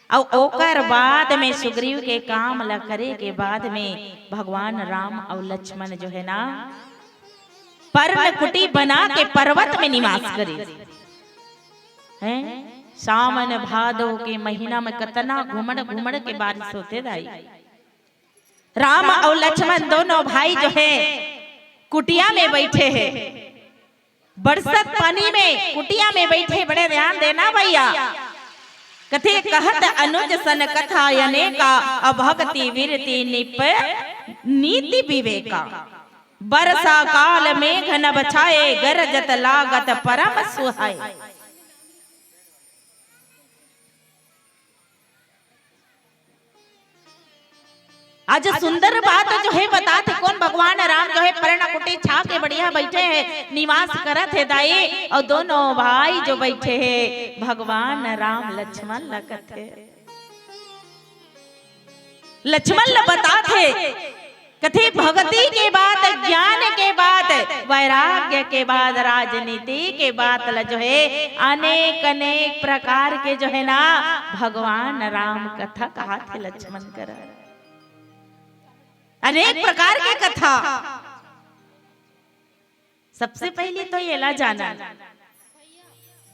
अउ ओकर बाद में सुग्रीव के काम ला करे के बाद में भगवान राम अउ लक्ष्मण जो है ना, पर्णकुटी बना के पर्वत में निवास करिस। हैं? सावन भादो के महीना में कतना घुमड़ घुमड़ के बारिश होथे दाई। राम अउ लक्ष्मण दोनों भाई जो है कुटिया में बैठे हैं। बरसत पानी में कुटिया में बैठे, बड़े ध्यान देना भैया। कथे कहत अनुज सन कथा अनेका, अभक्ति विरति निप नीति विवेका। बरसा काल मेघ नभ छाए, गरजत लागत परम सुहाए। आज सुंदर बात जो है बतात हे, कोन भगवान राम जो है पर्णकुटी छा के बढ़िया बैठे हैं, निवास करत हे दाई, अउ दोनों भाई जो बैठे हैं भगवान राम लक्ष्मण ला कथे, लक्ष्मण ला बतात हे। कथे भक्ति के बात, ज्ञान के बात, वैराग्य के बात, राजनीति के बात ल जो है अनेक अनेक प्रकार के जो है ना भगवान राम कथा कहाथे लक्ष्मण करा। अनेक प्रकार के कथा। सबसे पहली तो येला जाना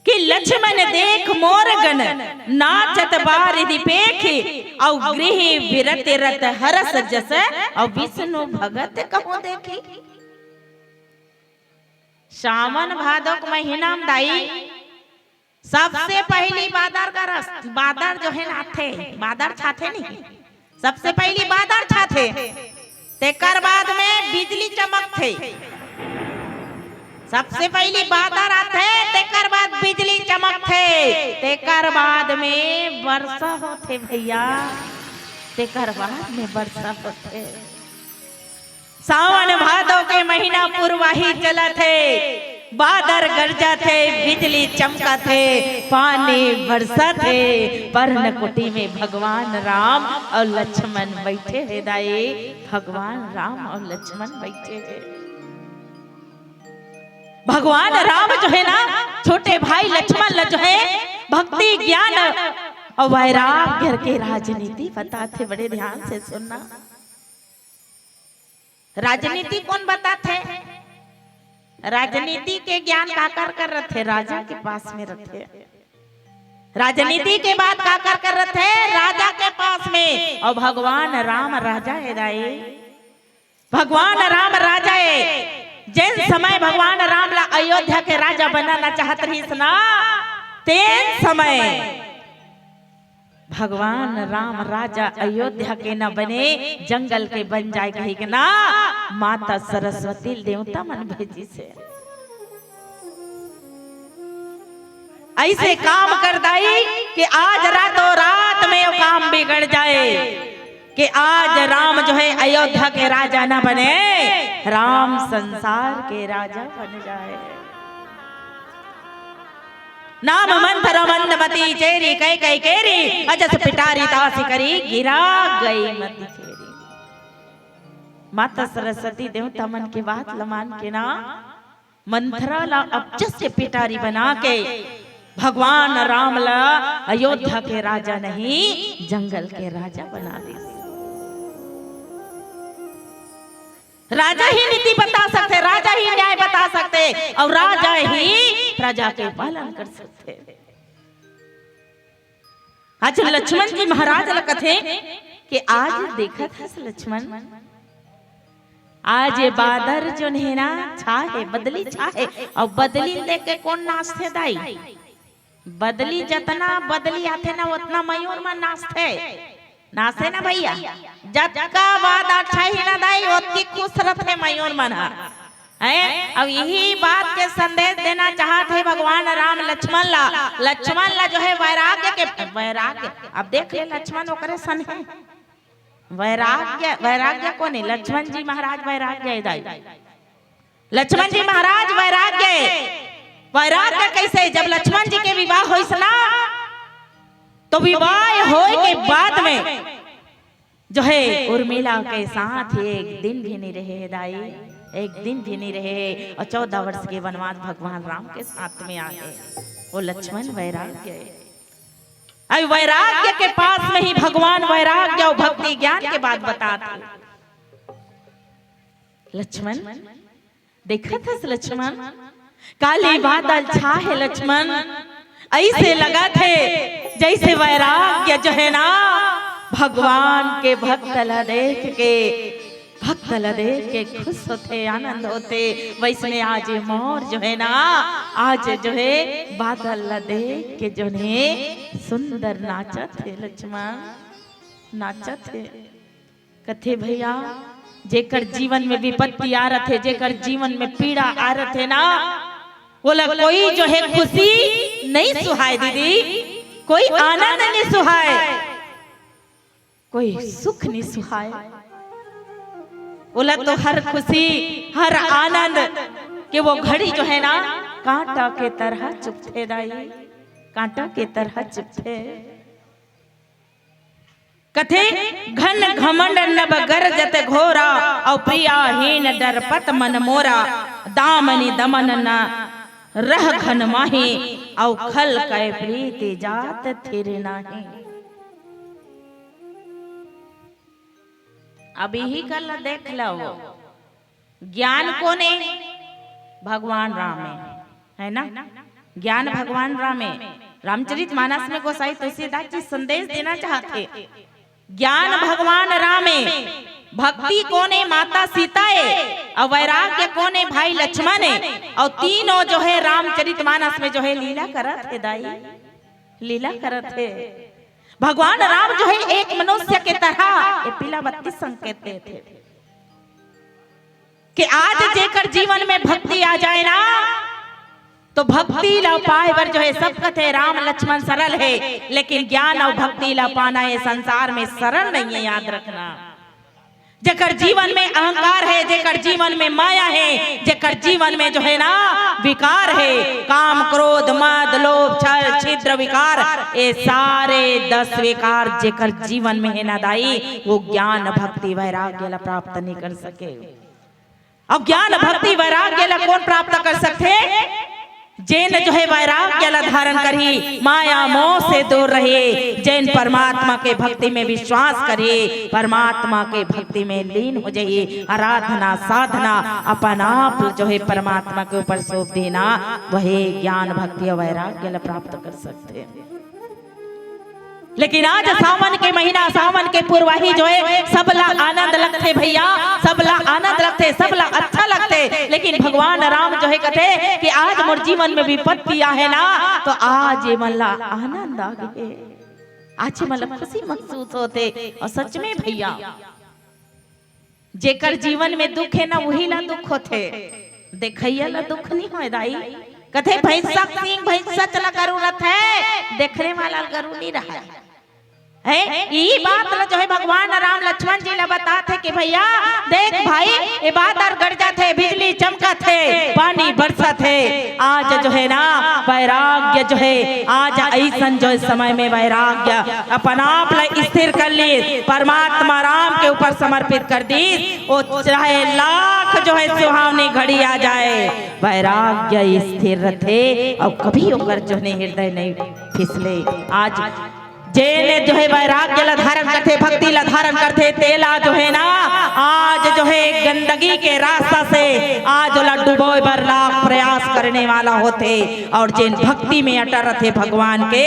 कि लक्ष्मण देख मोर गण नाचत बारिधि पेखि, अउ गृह बिरति रत हरस जस, अउ विष्णु भगत कहूँ देखी। सावन भादो के महीना में दाई सबसे पहली बादर का रस, बादर जो है ना आथे, बादर छाथे नहीं, सबसे पहली बादर छाथे, तेकर बाद में बिजली चमकथे। सबसे पहली बादर आथे, तेकर बाद बिजली चमकथे, तेकर बाद में बरसा होथे भैया, तेकर बाद में बरसा होथे। सावन भादो के महीना पुरवाही चलत हे, बादर गरजत हे, बिजली चमकत हे, पानी बरसत हे, पर्णकुटी में भगवान राम अउ लक्ष्मण बैठे हे दाई, भगवान राम अउ लक्ष्मण बैठे हे। भगवान राम जो है ना, छोटे भाई लक्ष्मण ल जो है भक्ति ज्ञान अउ वैराग्य के राजनीति बतात हे। बड़े ध्यान से सुनना। राजनीति कोन बतात हे? राजनीति के ज्ञान काकर कर रथे? राजा के पास में रथे। राजनीति के बात काकर कर रथे? राजा के पास में। अउ भगवान राम राजा हे दाई, भगवान राम राजा हे। जेन समय भगवान राम ला अयोध्या के राजा बनाना चाहत रहिस ना, तेन समय भगवान राम राजा अयोध्या के न बने, जंगल के बन जाए कहिके ना माता सरस्वती देवता मन भेजिस हे। अइसे काम कर दाई कि आज रातों रात में वो काम बिगड़ जाए कि आज राम जो है अयोध्या के राजा ना बने, राम संसार के राजा बन जाए। नाम मंथरा मंद मति चेरी, कहि कहि केरी, अजस पिटारी तासी करी, गिरा गई मति फेरी। माता सरस्वती देवता मन के बात ल मान के ना, मंथरा ला अजस के पिटारी बना के भगवान राम ला अयोध्या के राजा नहीं, जंगल के राजा बना दे। राजा ही नीति बता सकथे, राजा ही न्याय बता सकथे, अउ राजा ही प्रजा के पालन कर सकथे। आज लक्ष्मण जी महाराज ला कथे कि आज देखत हस लक्ष्मण, आज ये बादर जोन हे ना, छा हे, बदली छा हे, अउ बदली देख के कोन नाचथे दाई? बदली, जतना बदली आथे ना, ओतना मयूर मन नाचथे, नाचे ना भैया। जतका बात अच्छा ही ना दाई, ओतकी खुश रथे मयूर मन ह। हैं? अब यही बात के संदेश देना चाहत हे भगवान राम लक्ष्मण ला। लक्ष्मण ला जो है वैराग्य के, वैराग्य, अब देख ले लक्ष्मण ओकरे सन हे। वैराग्य, वैराग्य कोन हे? लक्ष्मण जी महाराज वैराग्य हे दाई। लक्ष्मण जी महाराज वैराग्य हे। वैराग्य कैसे? जब लक्ष्मण जी के विवाह होइस ना, तो विवाह होए के बाद में जो है उर्मिला के साथ एक दिन भी नहीं रहे हे दाई, एक दिन भी नहीं रहे हे। और चौदह वर्ष के वनवास भगवान राम के साथ में आए, वो लक्ष्मण वैराग्य हे। अभी वैराग्य के पास में ही भगवान वैराग्य और भक्ति ज्ञान के बात बताथे। लक्ष्मण, देखत हस लक्ष्मण, काली बादल छा हे लक्ष्मण, ऐसे लगथे जैसे वैराग्य जो है ना, भगवान के भक्त ला देख के, भक्त ला देख के खुश होथे, आनंद होथे। वैसने आज ये मोर जो है ना, आज जो है बादल ला देख के जो है सुंदर नाचत हे लक्ष्मण, नाचत हे। कथे भैया, जेकर जीवन में विपत्ति आ रथे, जेकर जीवन में पीड़ा आ रथे ना, ओला कोई जो है खुशी नहीं सुहाय दीदी, कोई आनंद नहीं सुहाय, कोई सुख नहीं सुहाय। ओला तो हर खुशी, हर आनंद के वो घड़ी जो है ना, कांटा के तरह चुभथे दाई, कांटा के तरह चुभथे। कथे, घन घमंड नभ गरजत घोरा, अउ प्रियाहीन डरपत मन मोरा, दामिनी दमन न रह घन माही, अउ खल कै प्रीति जात थिर नाही। अब इही कर ला देख लव, ज्ञान कोन हे? भगवान राम हे, है ना? ज्ञान भगवान राम हे। रामचरित मानस में गोसाई तुलसीदास जी संदेश देना चाहथे, ज्ञान भगवान राम हे, भक्ति कोन हे? माता सीता हे, अउ वैराग्य कोन हे? भाई लक्ष्मण हे। अउ तीनों जो है रामचरित मानस में जो है लीला करत हे दाई, लीला करत हे। भगवान राम जो है एक मनुष्य के तरह ये पीला बत्ती संकेत देथे कि आज जेकर जीवन में भक्ति आ जाए ना, तो भक्ति ला पाए बर जो है सब कथे राम लक्ष्मण सरल हे, लेकिन ज्ञान अउ भक्ति ला पाना ये संसार में सरल नहीं है, याद रखना। जेकर जीवन में अहंकार हे, जेकर जीवन में माया हे, जेकर जीवन में जो है ना विकार हे, काम, क्रोध, मद, लोभ, छल, छिद्र, विकार, ये सारे दस विकार जेकर जीवन में हे ना दाई, वो ज्ञान, भक्ति, वैराग्य ला प्राप्त नहीं कर सके। अउ ज्ञान, भक्ति, वैराग्य ला कोन प्राप्त कर सकथे? जेन जो है वैराग्य ला धारण करही, माया मोह से दूर रहे, जेन परमात्मा के भक्ति में विश्वास करही, परमात्मा के भक्ति में लीन हो जाही, आराधना साधना अपन आप जो है परमात्मा के ऊपर सौंप देना, वही ज्ञान, भक्ति अउ वैराग्य ला प्राप्त कर सकथे। लेकिन आज सावन के महीना, सावन के पुरवाही जो है, सबला आनंद लगथे भैया, सबला आनंद लगथे, सबला अच्छा लगथे। लेकिन भगवान राम जो है कथे कि आज मोर जीवन में विपत्ति आहे ना, तो आज ये मन ला आनंद आ गे, आज ये मन ला खुशी महसूस होथे। अउ सच में भैया, जेकर जीवन में दुख हे ना, उही ला दुख होथे, देखइया ला दुख नहीं होय दाई। कथे भैंसा के सींग भैंसा चला गरू रथे, देखने वाला गरू नहीं रहा है। ई बात ला जो है भगवान राम लक्ष्मण जी ला बताथे कि भैया देख भाई, ये बादर गरजत हे, बिजली चमकत हे, पानी बरसत हे, आज जो है ना वैराग्य जो है, आज ऐसन जो समय में वैराग्य अपन आप ला स्थिर कर लीस, परमात्मा राम के ऊपर समर्पित कर दीस, वो चाहे लाख जो है सुहावनी घड़ी आ जाए, वैराग्य स्थिर रथे अउ कभी ओकर जो है हृदय नहीं फिसले। आज जेने जो है वैराग्य ला धारण करथे, भक्ति ला धारण करथे, तेला जो है ना, आज जो है गंदगी के रास्ता से आज ओला डुबोए बर लाख प्रयास करने वाला होथे, और जेन भक्ति में अटल रथे भगवान के,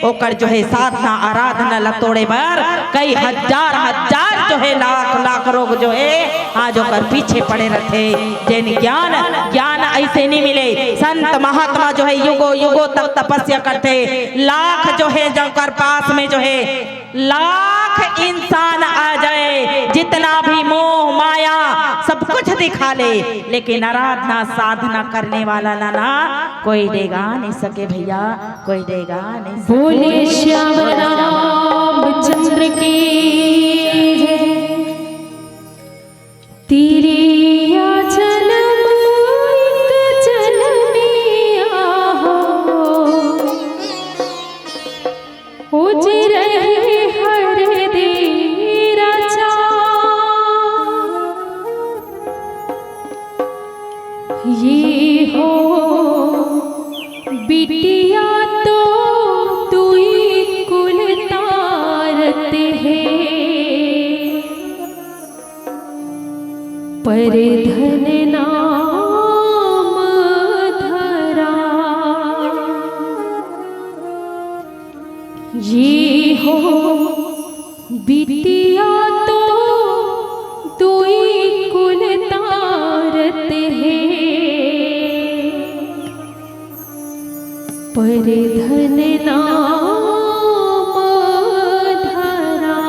ओकर जो हे साधना आराधना ल तोड़े बर कई हजार हजार जो हे लाख लाख लोग जो हे आज ओकर पीछे पड़े रथे। जेन ज्ञान, ज्ञान ऐसे नहीं मिले। संत महात्मा जो हे युगो युगो तक तपस्या करथे, लाख जो हे जो ओकर पास में जो हे लाख इंसान आ जाए, जितना भी मोह माया सब कुछ दिखा ले, लेकिन आराधना साधना करने वाला ला ना कोई डेगा नहीं सके भैया, कोई डेगा नहीं सके। बोले श्याम रामचंद्र की जय। तेरी या जन्म एक जन्म आहो, उजरे हर दे राजा। ये हो बिटिया तो दुई कुल तारत हे, पर धन नाम धरा। ये हो बिटिया तो दुई कुल तारत हे, पर धन नाम धरा।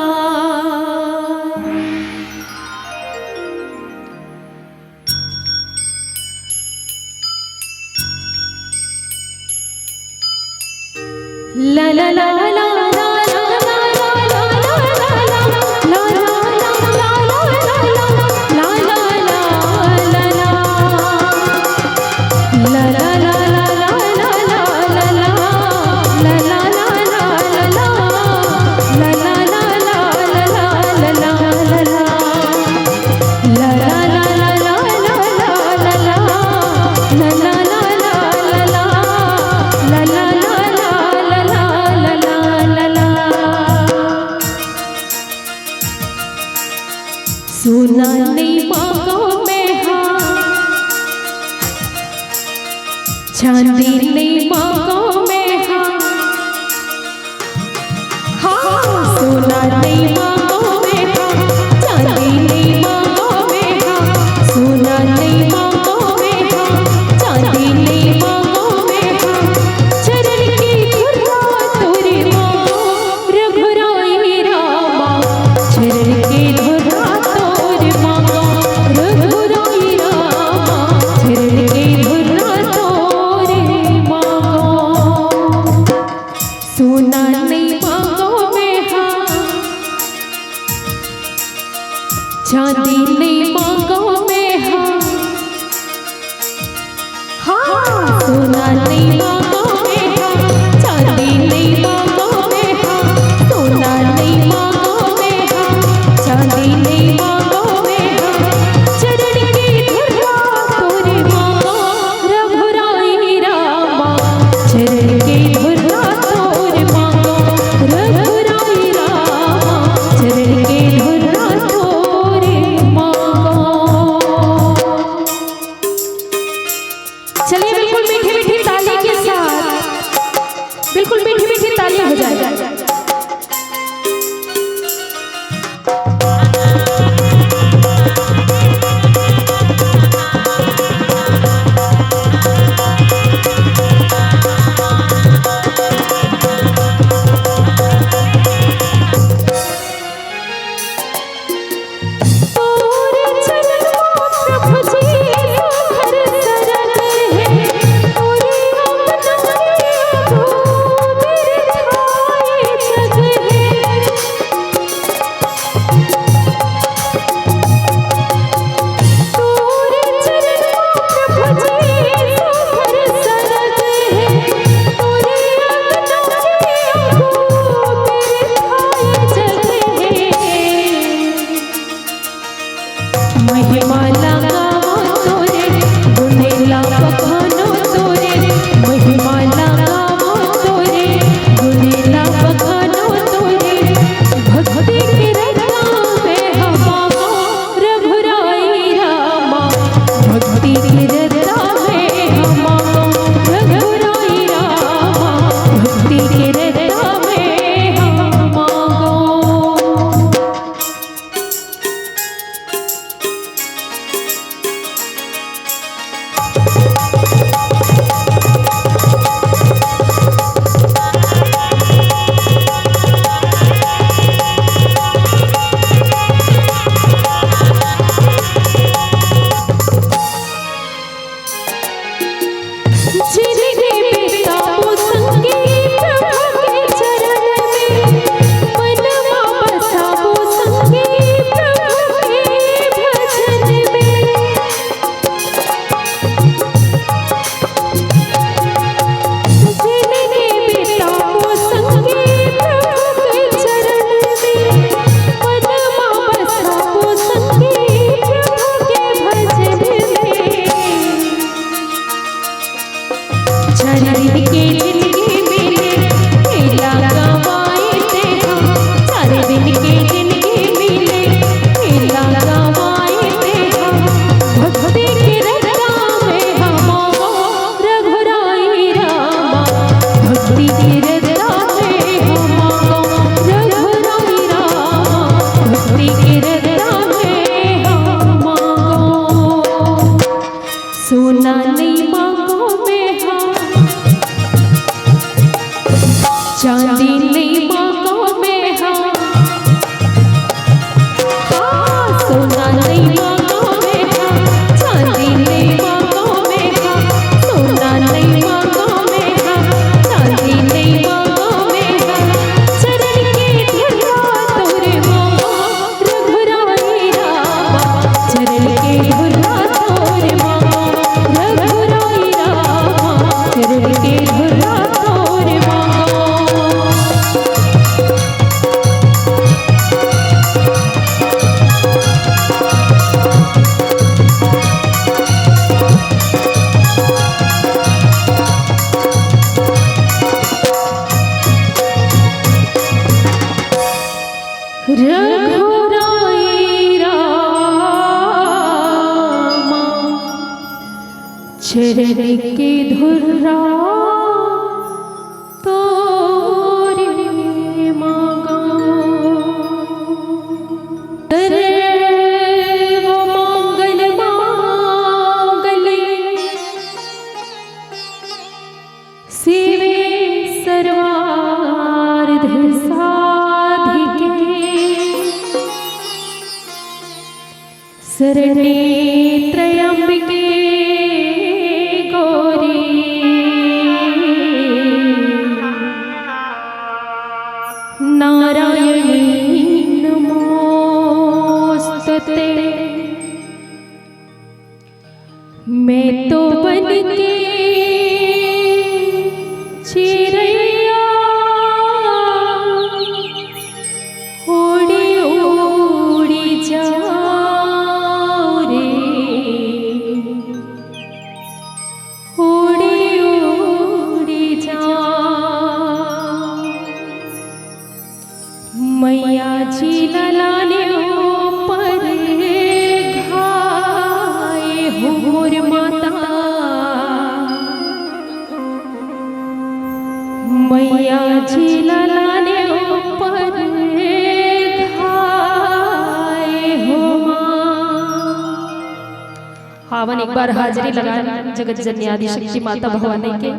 सोना नहीं मांगो मैं हा, चांदी नहीं मांगो मैं हा। हाँ, सोना नहीं मांगो मैं हा, चांदी नहीं मांगो मैं हा, सोना नहीं मांगो मैं हा, चांदी नहीं मांगो मैं हा। चरण की धुरा तोरे मांगो, रघुराई रामा, चरण के धुरा तोर मांगो, रघुराई रामा, चरण के धुरा तोर मांगो। सोना नहीं मांगो मैं हा, चांदी नहीं मांगो मैं हा, हाँ, सोना नहीं मांगो मैं हा, चांदी नहीं मांगो मैं हा, सोना नहीं मांगो मैं हा, चांदी नहीं मांगो मैं हा। चरण की धुरा तोरे मांगो, रघुराई रामा, चरण की धुरा तोरे मांगो, रघुराई रामा, चरण की धुरा तोरे मांगो। रघुराई रामा, चरण के धुर्रा तोरे मांगा। सर्व मंगल मांगल्ये शिवे सर्वार्थ साधिके, शरणे त्र्यंबके गौरी नारायणी नमोस्तुते। मैं तो बन के चिरैया उड़ी उड़ी जाऊं रे, उड़ी उड़ी जाऊं। मैया जी ला लाने ऊपर घाय हो मोर माता, मैया जी ला लाने ऊपर घाय हो माँ। हावन एक बार हाजिरी लगा जगत जननी आदि शक्ति माता भवानी के।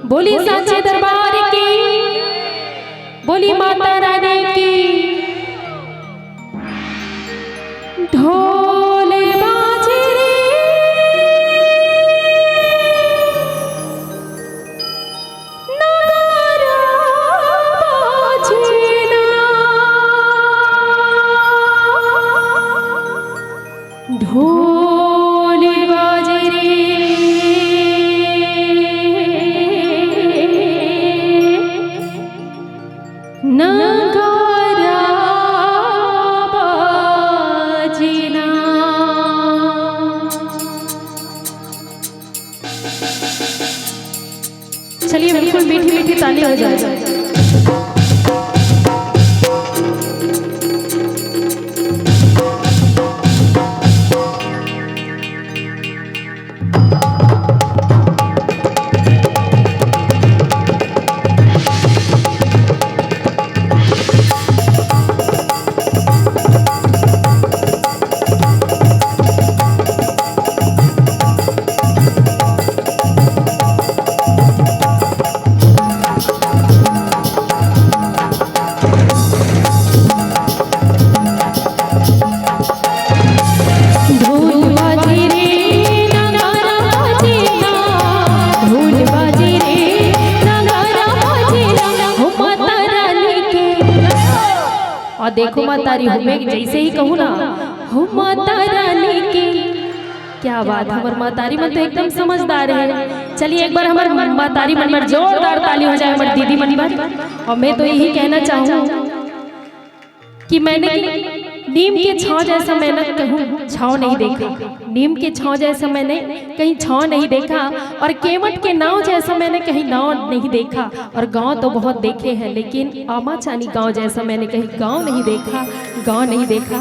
बोली सांचे दरबार की, बोली माता रानी की। ढोल बाजे रे, नगारा बाजे ना। ढोल बाजे रे, नगारा बाजे ना। चलिए, बिल्कुल मीठी मीठी ताली हो जाए। ढोल बाजे रे, नगारा बाजे ना, ढोल बाजे रे, नगारा बाजे ना, हो माता रानी के। और देखो माता रानी, मैं जैसे ही कहूँ ना, हो माता रानी के, क्या बात, हमर मातारी मन तो एकदम समझदार है। चलिए, एक बार हमर मातारी मन बर जोरदार ताली हो जाए, हमर दीदी मन बर। और मैं तो यही कहना चाहूँ कि मैंने नीम के छाँव जैसा मैंने कहूँ छाँव नहीं देखा, नीम के छाँव जैसा मैंने कहीं छाँव नहीं देखा, और केवट के नाव जैसा मैंने कहीं नाव नहीं देखा। और गांव तो बहुत देखे हैं, लेकिन आमा चानी गांव जैसा मैंने कहीं गांव नहीं देखा, गांव नहीं देखा।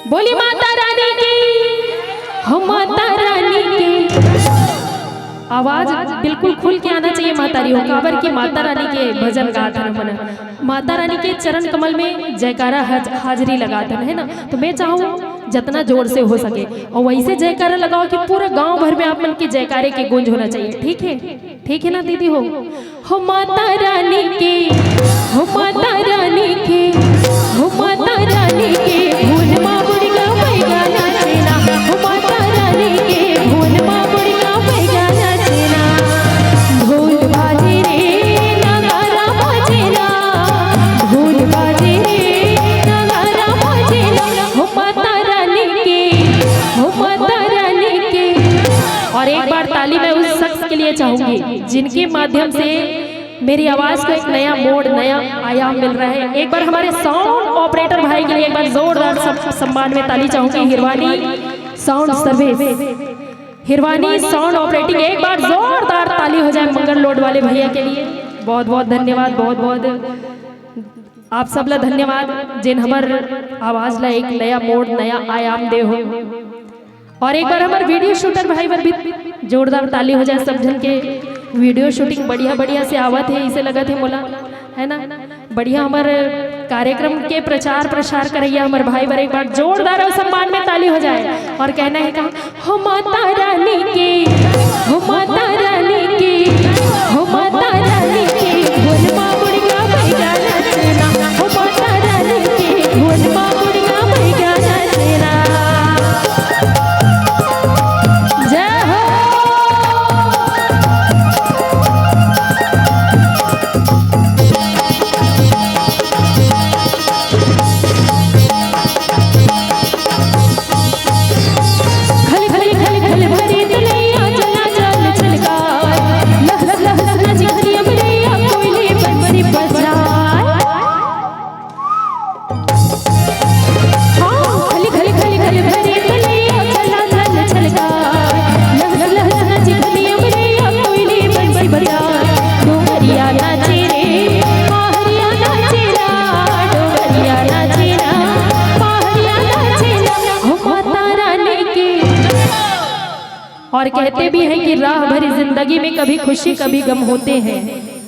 बोली माता रानी की, हो माता रानी की। आवाज बिल्कुल खुल के आना चाहिए माता रानी हो, काबर की माता रानी के भजन गात हन हमन। माता रानी के चरण कमल में जयकारा हाज-, हाजिरी लगात हन, है ना? तो मैं चाहूँ जितना जोर से हो सके और वैसे जयकारा लगाओ कि पूरा गांव भर में आप मन के जयकारे के गूंज होना चाहिए। ठीक है, ठीक है ना दीदी हो? हो माता रानी के, हो माता रानी के, हो माता रानी के, ढोल मा बुढ़िया बैगा नाचे ना। हो माता रानी के, ढोल मा बुढ़िया बैगा नाचे ना। ढोल बाजे रे, नगारा बाजे ना। ढोल बाजे रे, नगारा बाजे ना। हो माता रानी के, हो माता रानी के। और एक बार ताली मैं उस शख्स के लिए चाहूंगी जिनके माध्यम से मेरी आवाज को एक नया मोड़, नया आयाम मिल रहा है। एक बार हमारे साउंड ऑपरेटर भाई के लिए एक बार जोरदार सम-, सम्मान में ताली चाहूंगी। Hirwani sound service, Hirwani sound operating, एक बार जोरदार ताली हो जाए मंगल लोड वाले भैया के लिए। बहुत बहुत धन्यवाद, बहुत बहुत। आप सब ला धन्यवाद, जेन हमर आवाज ला एक नया मोड़, नया आयाम दे हो। और एक बार हमर वीडियो शूटर भाई बर भी जोरदार ताली हो जाए, सब झन के वीडियो शूटिंग बढ़िया बढ़िया से आवत हे, इसे लगत हे मोला, है ना? बढ़िया हमर कार्यक्रम के प्रचार प्रसार करैया हमर भाई बर एक बार जोरदार और सम्मान में ताली हो जाए। और कहना है कहा, हो माता रानी की, हो माता रानी की, हो माता रानी की, बोल माँ मुर्गा बैगा नाचना, हो माता रानी की, बोल माँ मुर्गा बैगा नाचना। जय हो। खल खल खल खल भरी तलैया, चला चल छलकार। लहस लहस नाची घरिया बरैया, कोयली बंसी बजाए। हाँ, खल खल खल खल भरी तलैया, चला चल छलकार। लहस लहस नाची घरिया बरैया, कोयली बंसी बजाए। डोंगरिया नाचे रे, पहाड़िया नाचे ना, डोंगरिया नाचे ना, पहाड़िया नाचे ना, हो माता रानी की। और कहते भी हैं कि राह भरी जिंदगी में कभी खुशी कभी गम होते हैं।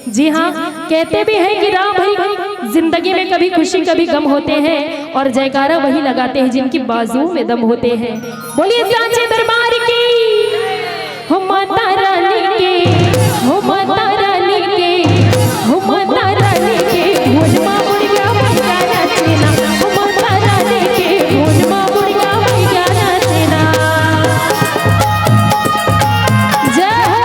जी हाँ, कहते भी हैं कि राह भरी जिंदगी में कभी खुशी कभी गम होते हैं, और जयकारा वही लगाते हैं जिनकी बाजुओं में दम होते हैं। बोलिए सांचे दरबार की, हो माता रानी की, हो माता रानी की, हो माता रानी की, बोल माँ मुर्गा बैगा नाचना, हो माता रानी की, बोल माँ मुर्गा बैगा नाचना। जय हो।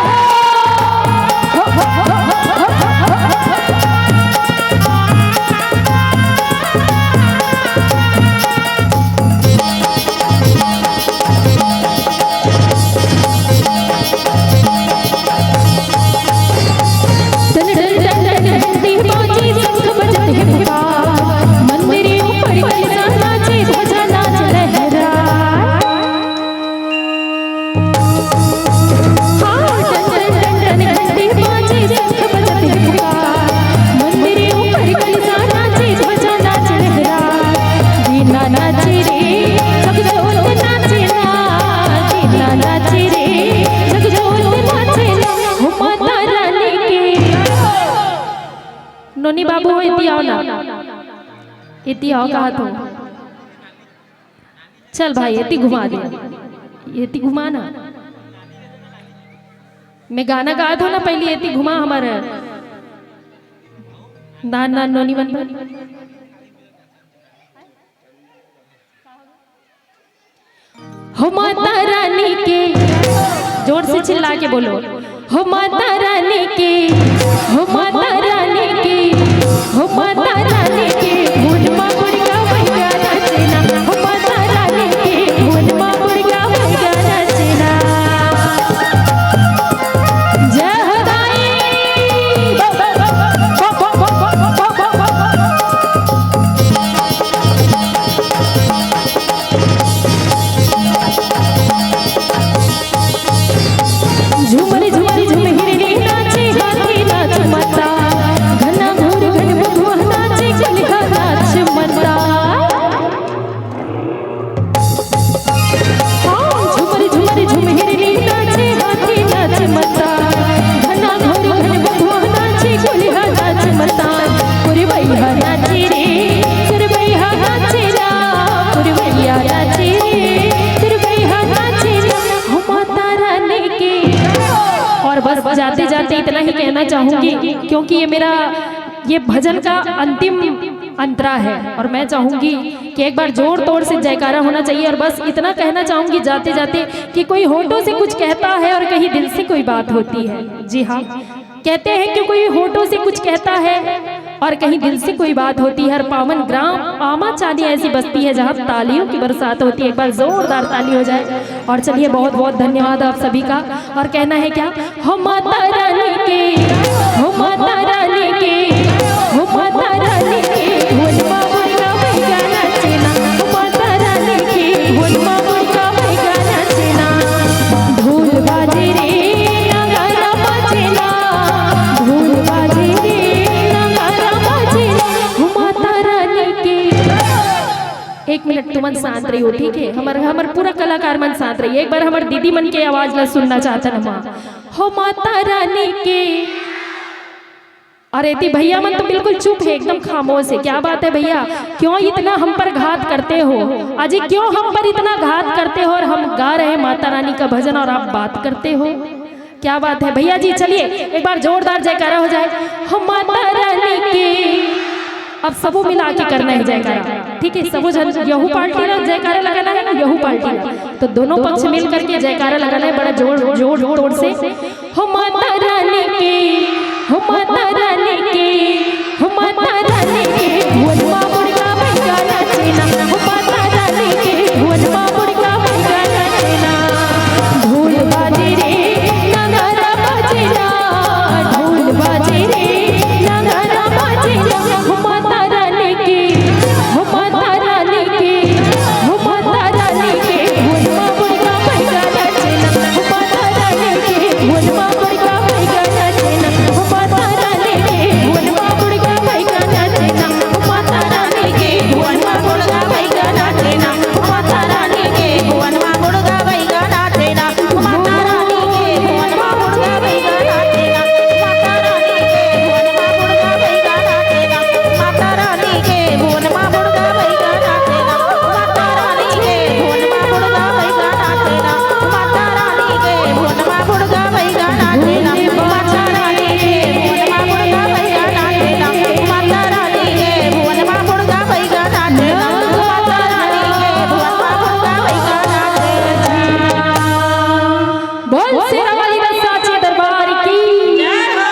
टन टन टन टन घंटी बाजी, शंख बजत है पुकार। मंदिर ऊपर कलसा नाचे, ध्वजा नाच लहराए। हाँ, टन टन टन टन घंटी बाजे, शंख बजत है पुकार। मंदिर ऊपर कलसा नाचे, ध्वजा नाच लहराए। वीणा नाचे रे, जगजोत नाचे ना। वीणा नाचे रे, जगजोत नाचे ना। हो माता रानी के। नोनी बाबू हो, एती आओ ना। एती आओ, कहा तो। चल भाई, एती घुमा दे, एती घुमा ना। मैं गाना गात हो ना, पहली एती घुमा हमर नान नान नोनी मन बर। हो माता रानी के, जोर से चिल्ला के बोलो। हो माता रानी की, हो माता रानी की, हो माता रानी की, बोल माँ मुर्गा बैगा नाचना। हो माता रानी की, बोल माँ मुर्गा बैगा नाचना। जय हो दाई। झूमर झूमर झूम हिरनी नाचे, हाथी नाच मता, घना घोर घन बघवा नाचे, कलिहा नाच मता। हाँ, झूमर झूमर झूम हिरनी नाचे, हाथी नाच मता, घना घोर घन बघवा नाचे, कलिहा नाच मता। पुरवैया नाचे रे, पुरवैया नाचे ना, पुरवैया नाचे रे, पुरवैया नाचे ना। हो माता रानी की। और बस जाते जाते इतना ही कहना चाहूंगी, क्योंकि ये मेरा, ये भजन का अंतिम अंतरा है, और मैं चाहूंगी कि एक बार जोर तोड़ से जयकारा होना चाहिए। और बस इतना कहना चाहूंगी जाते जाते कि कोई होठों से कुछ कहता है और कहीं दिल से कोई बात होती है। जी हाँ, कहते हैं कि कोई होठों से कुछ कहता है और कहीं दिल से कोई बात होती है। और पावन ग्राम आमा चानी ऐसी बस्ती है जहाँ तालियों की बरसात होती है। एक बार जोरदार ताली हो जाए। और चलिए, बहुत बहुत धन्यवाद आप सभी का। और कहना है क्या? हो माता रानी की, हो माता रानी की, हो माता रानी की, बोल माँ मुर्गा बैगा नाचना। हो माता रानी की, बोल माँ मुर्गा बैगा नाचना। ढोल बाजे रे, नगारा बाजे ना, ढोल बाजे रे, नगारा बाजे ना। हो माता एक मिनट, तुमन शांत रहियो, ठीक है? हमर, हमर पूरा कलाकार मन शांत रहिए। एक बार हमर दीदी मन के आवाज ला सुनना चाहत हन हम। हो माता रानी के। और एती भैया मन तो बिल्कुल चुप है, एकदम खामोश है। क्या बात है भैया, क्यों इतना हम पर घात करते हो? अजी, क्यों हम पर इतना घात करते हो? और हम गा रहे हैं माता रानी का भजन और आप बात करते हो। क्या बात है भैया जी, चलिए एक बार जोरदार जयकारा हो जाए। हो माता रानी के। अब सबो मिला के करना है जयकारा, ठीक है? सबो झन, यहू पार्टी ला जयकारा लगाना है ना, यहू पार्टी ला। तो दोनों पक्ष मिल करके जयकारा लगाना है बड़ा जोर, जोर, जोर से। हो माता रानी के, हो माता रानी के, हो माता रानी के।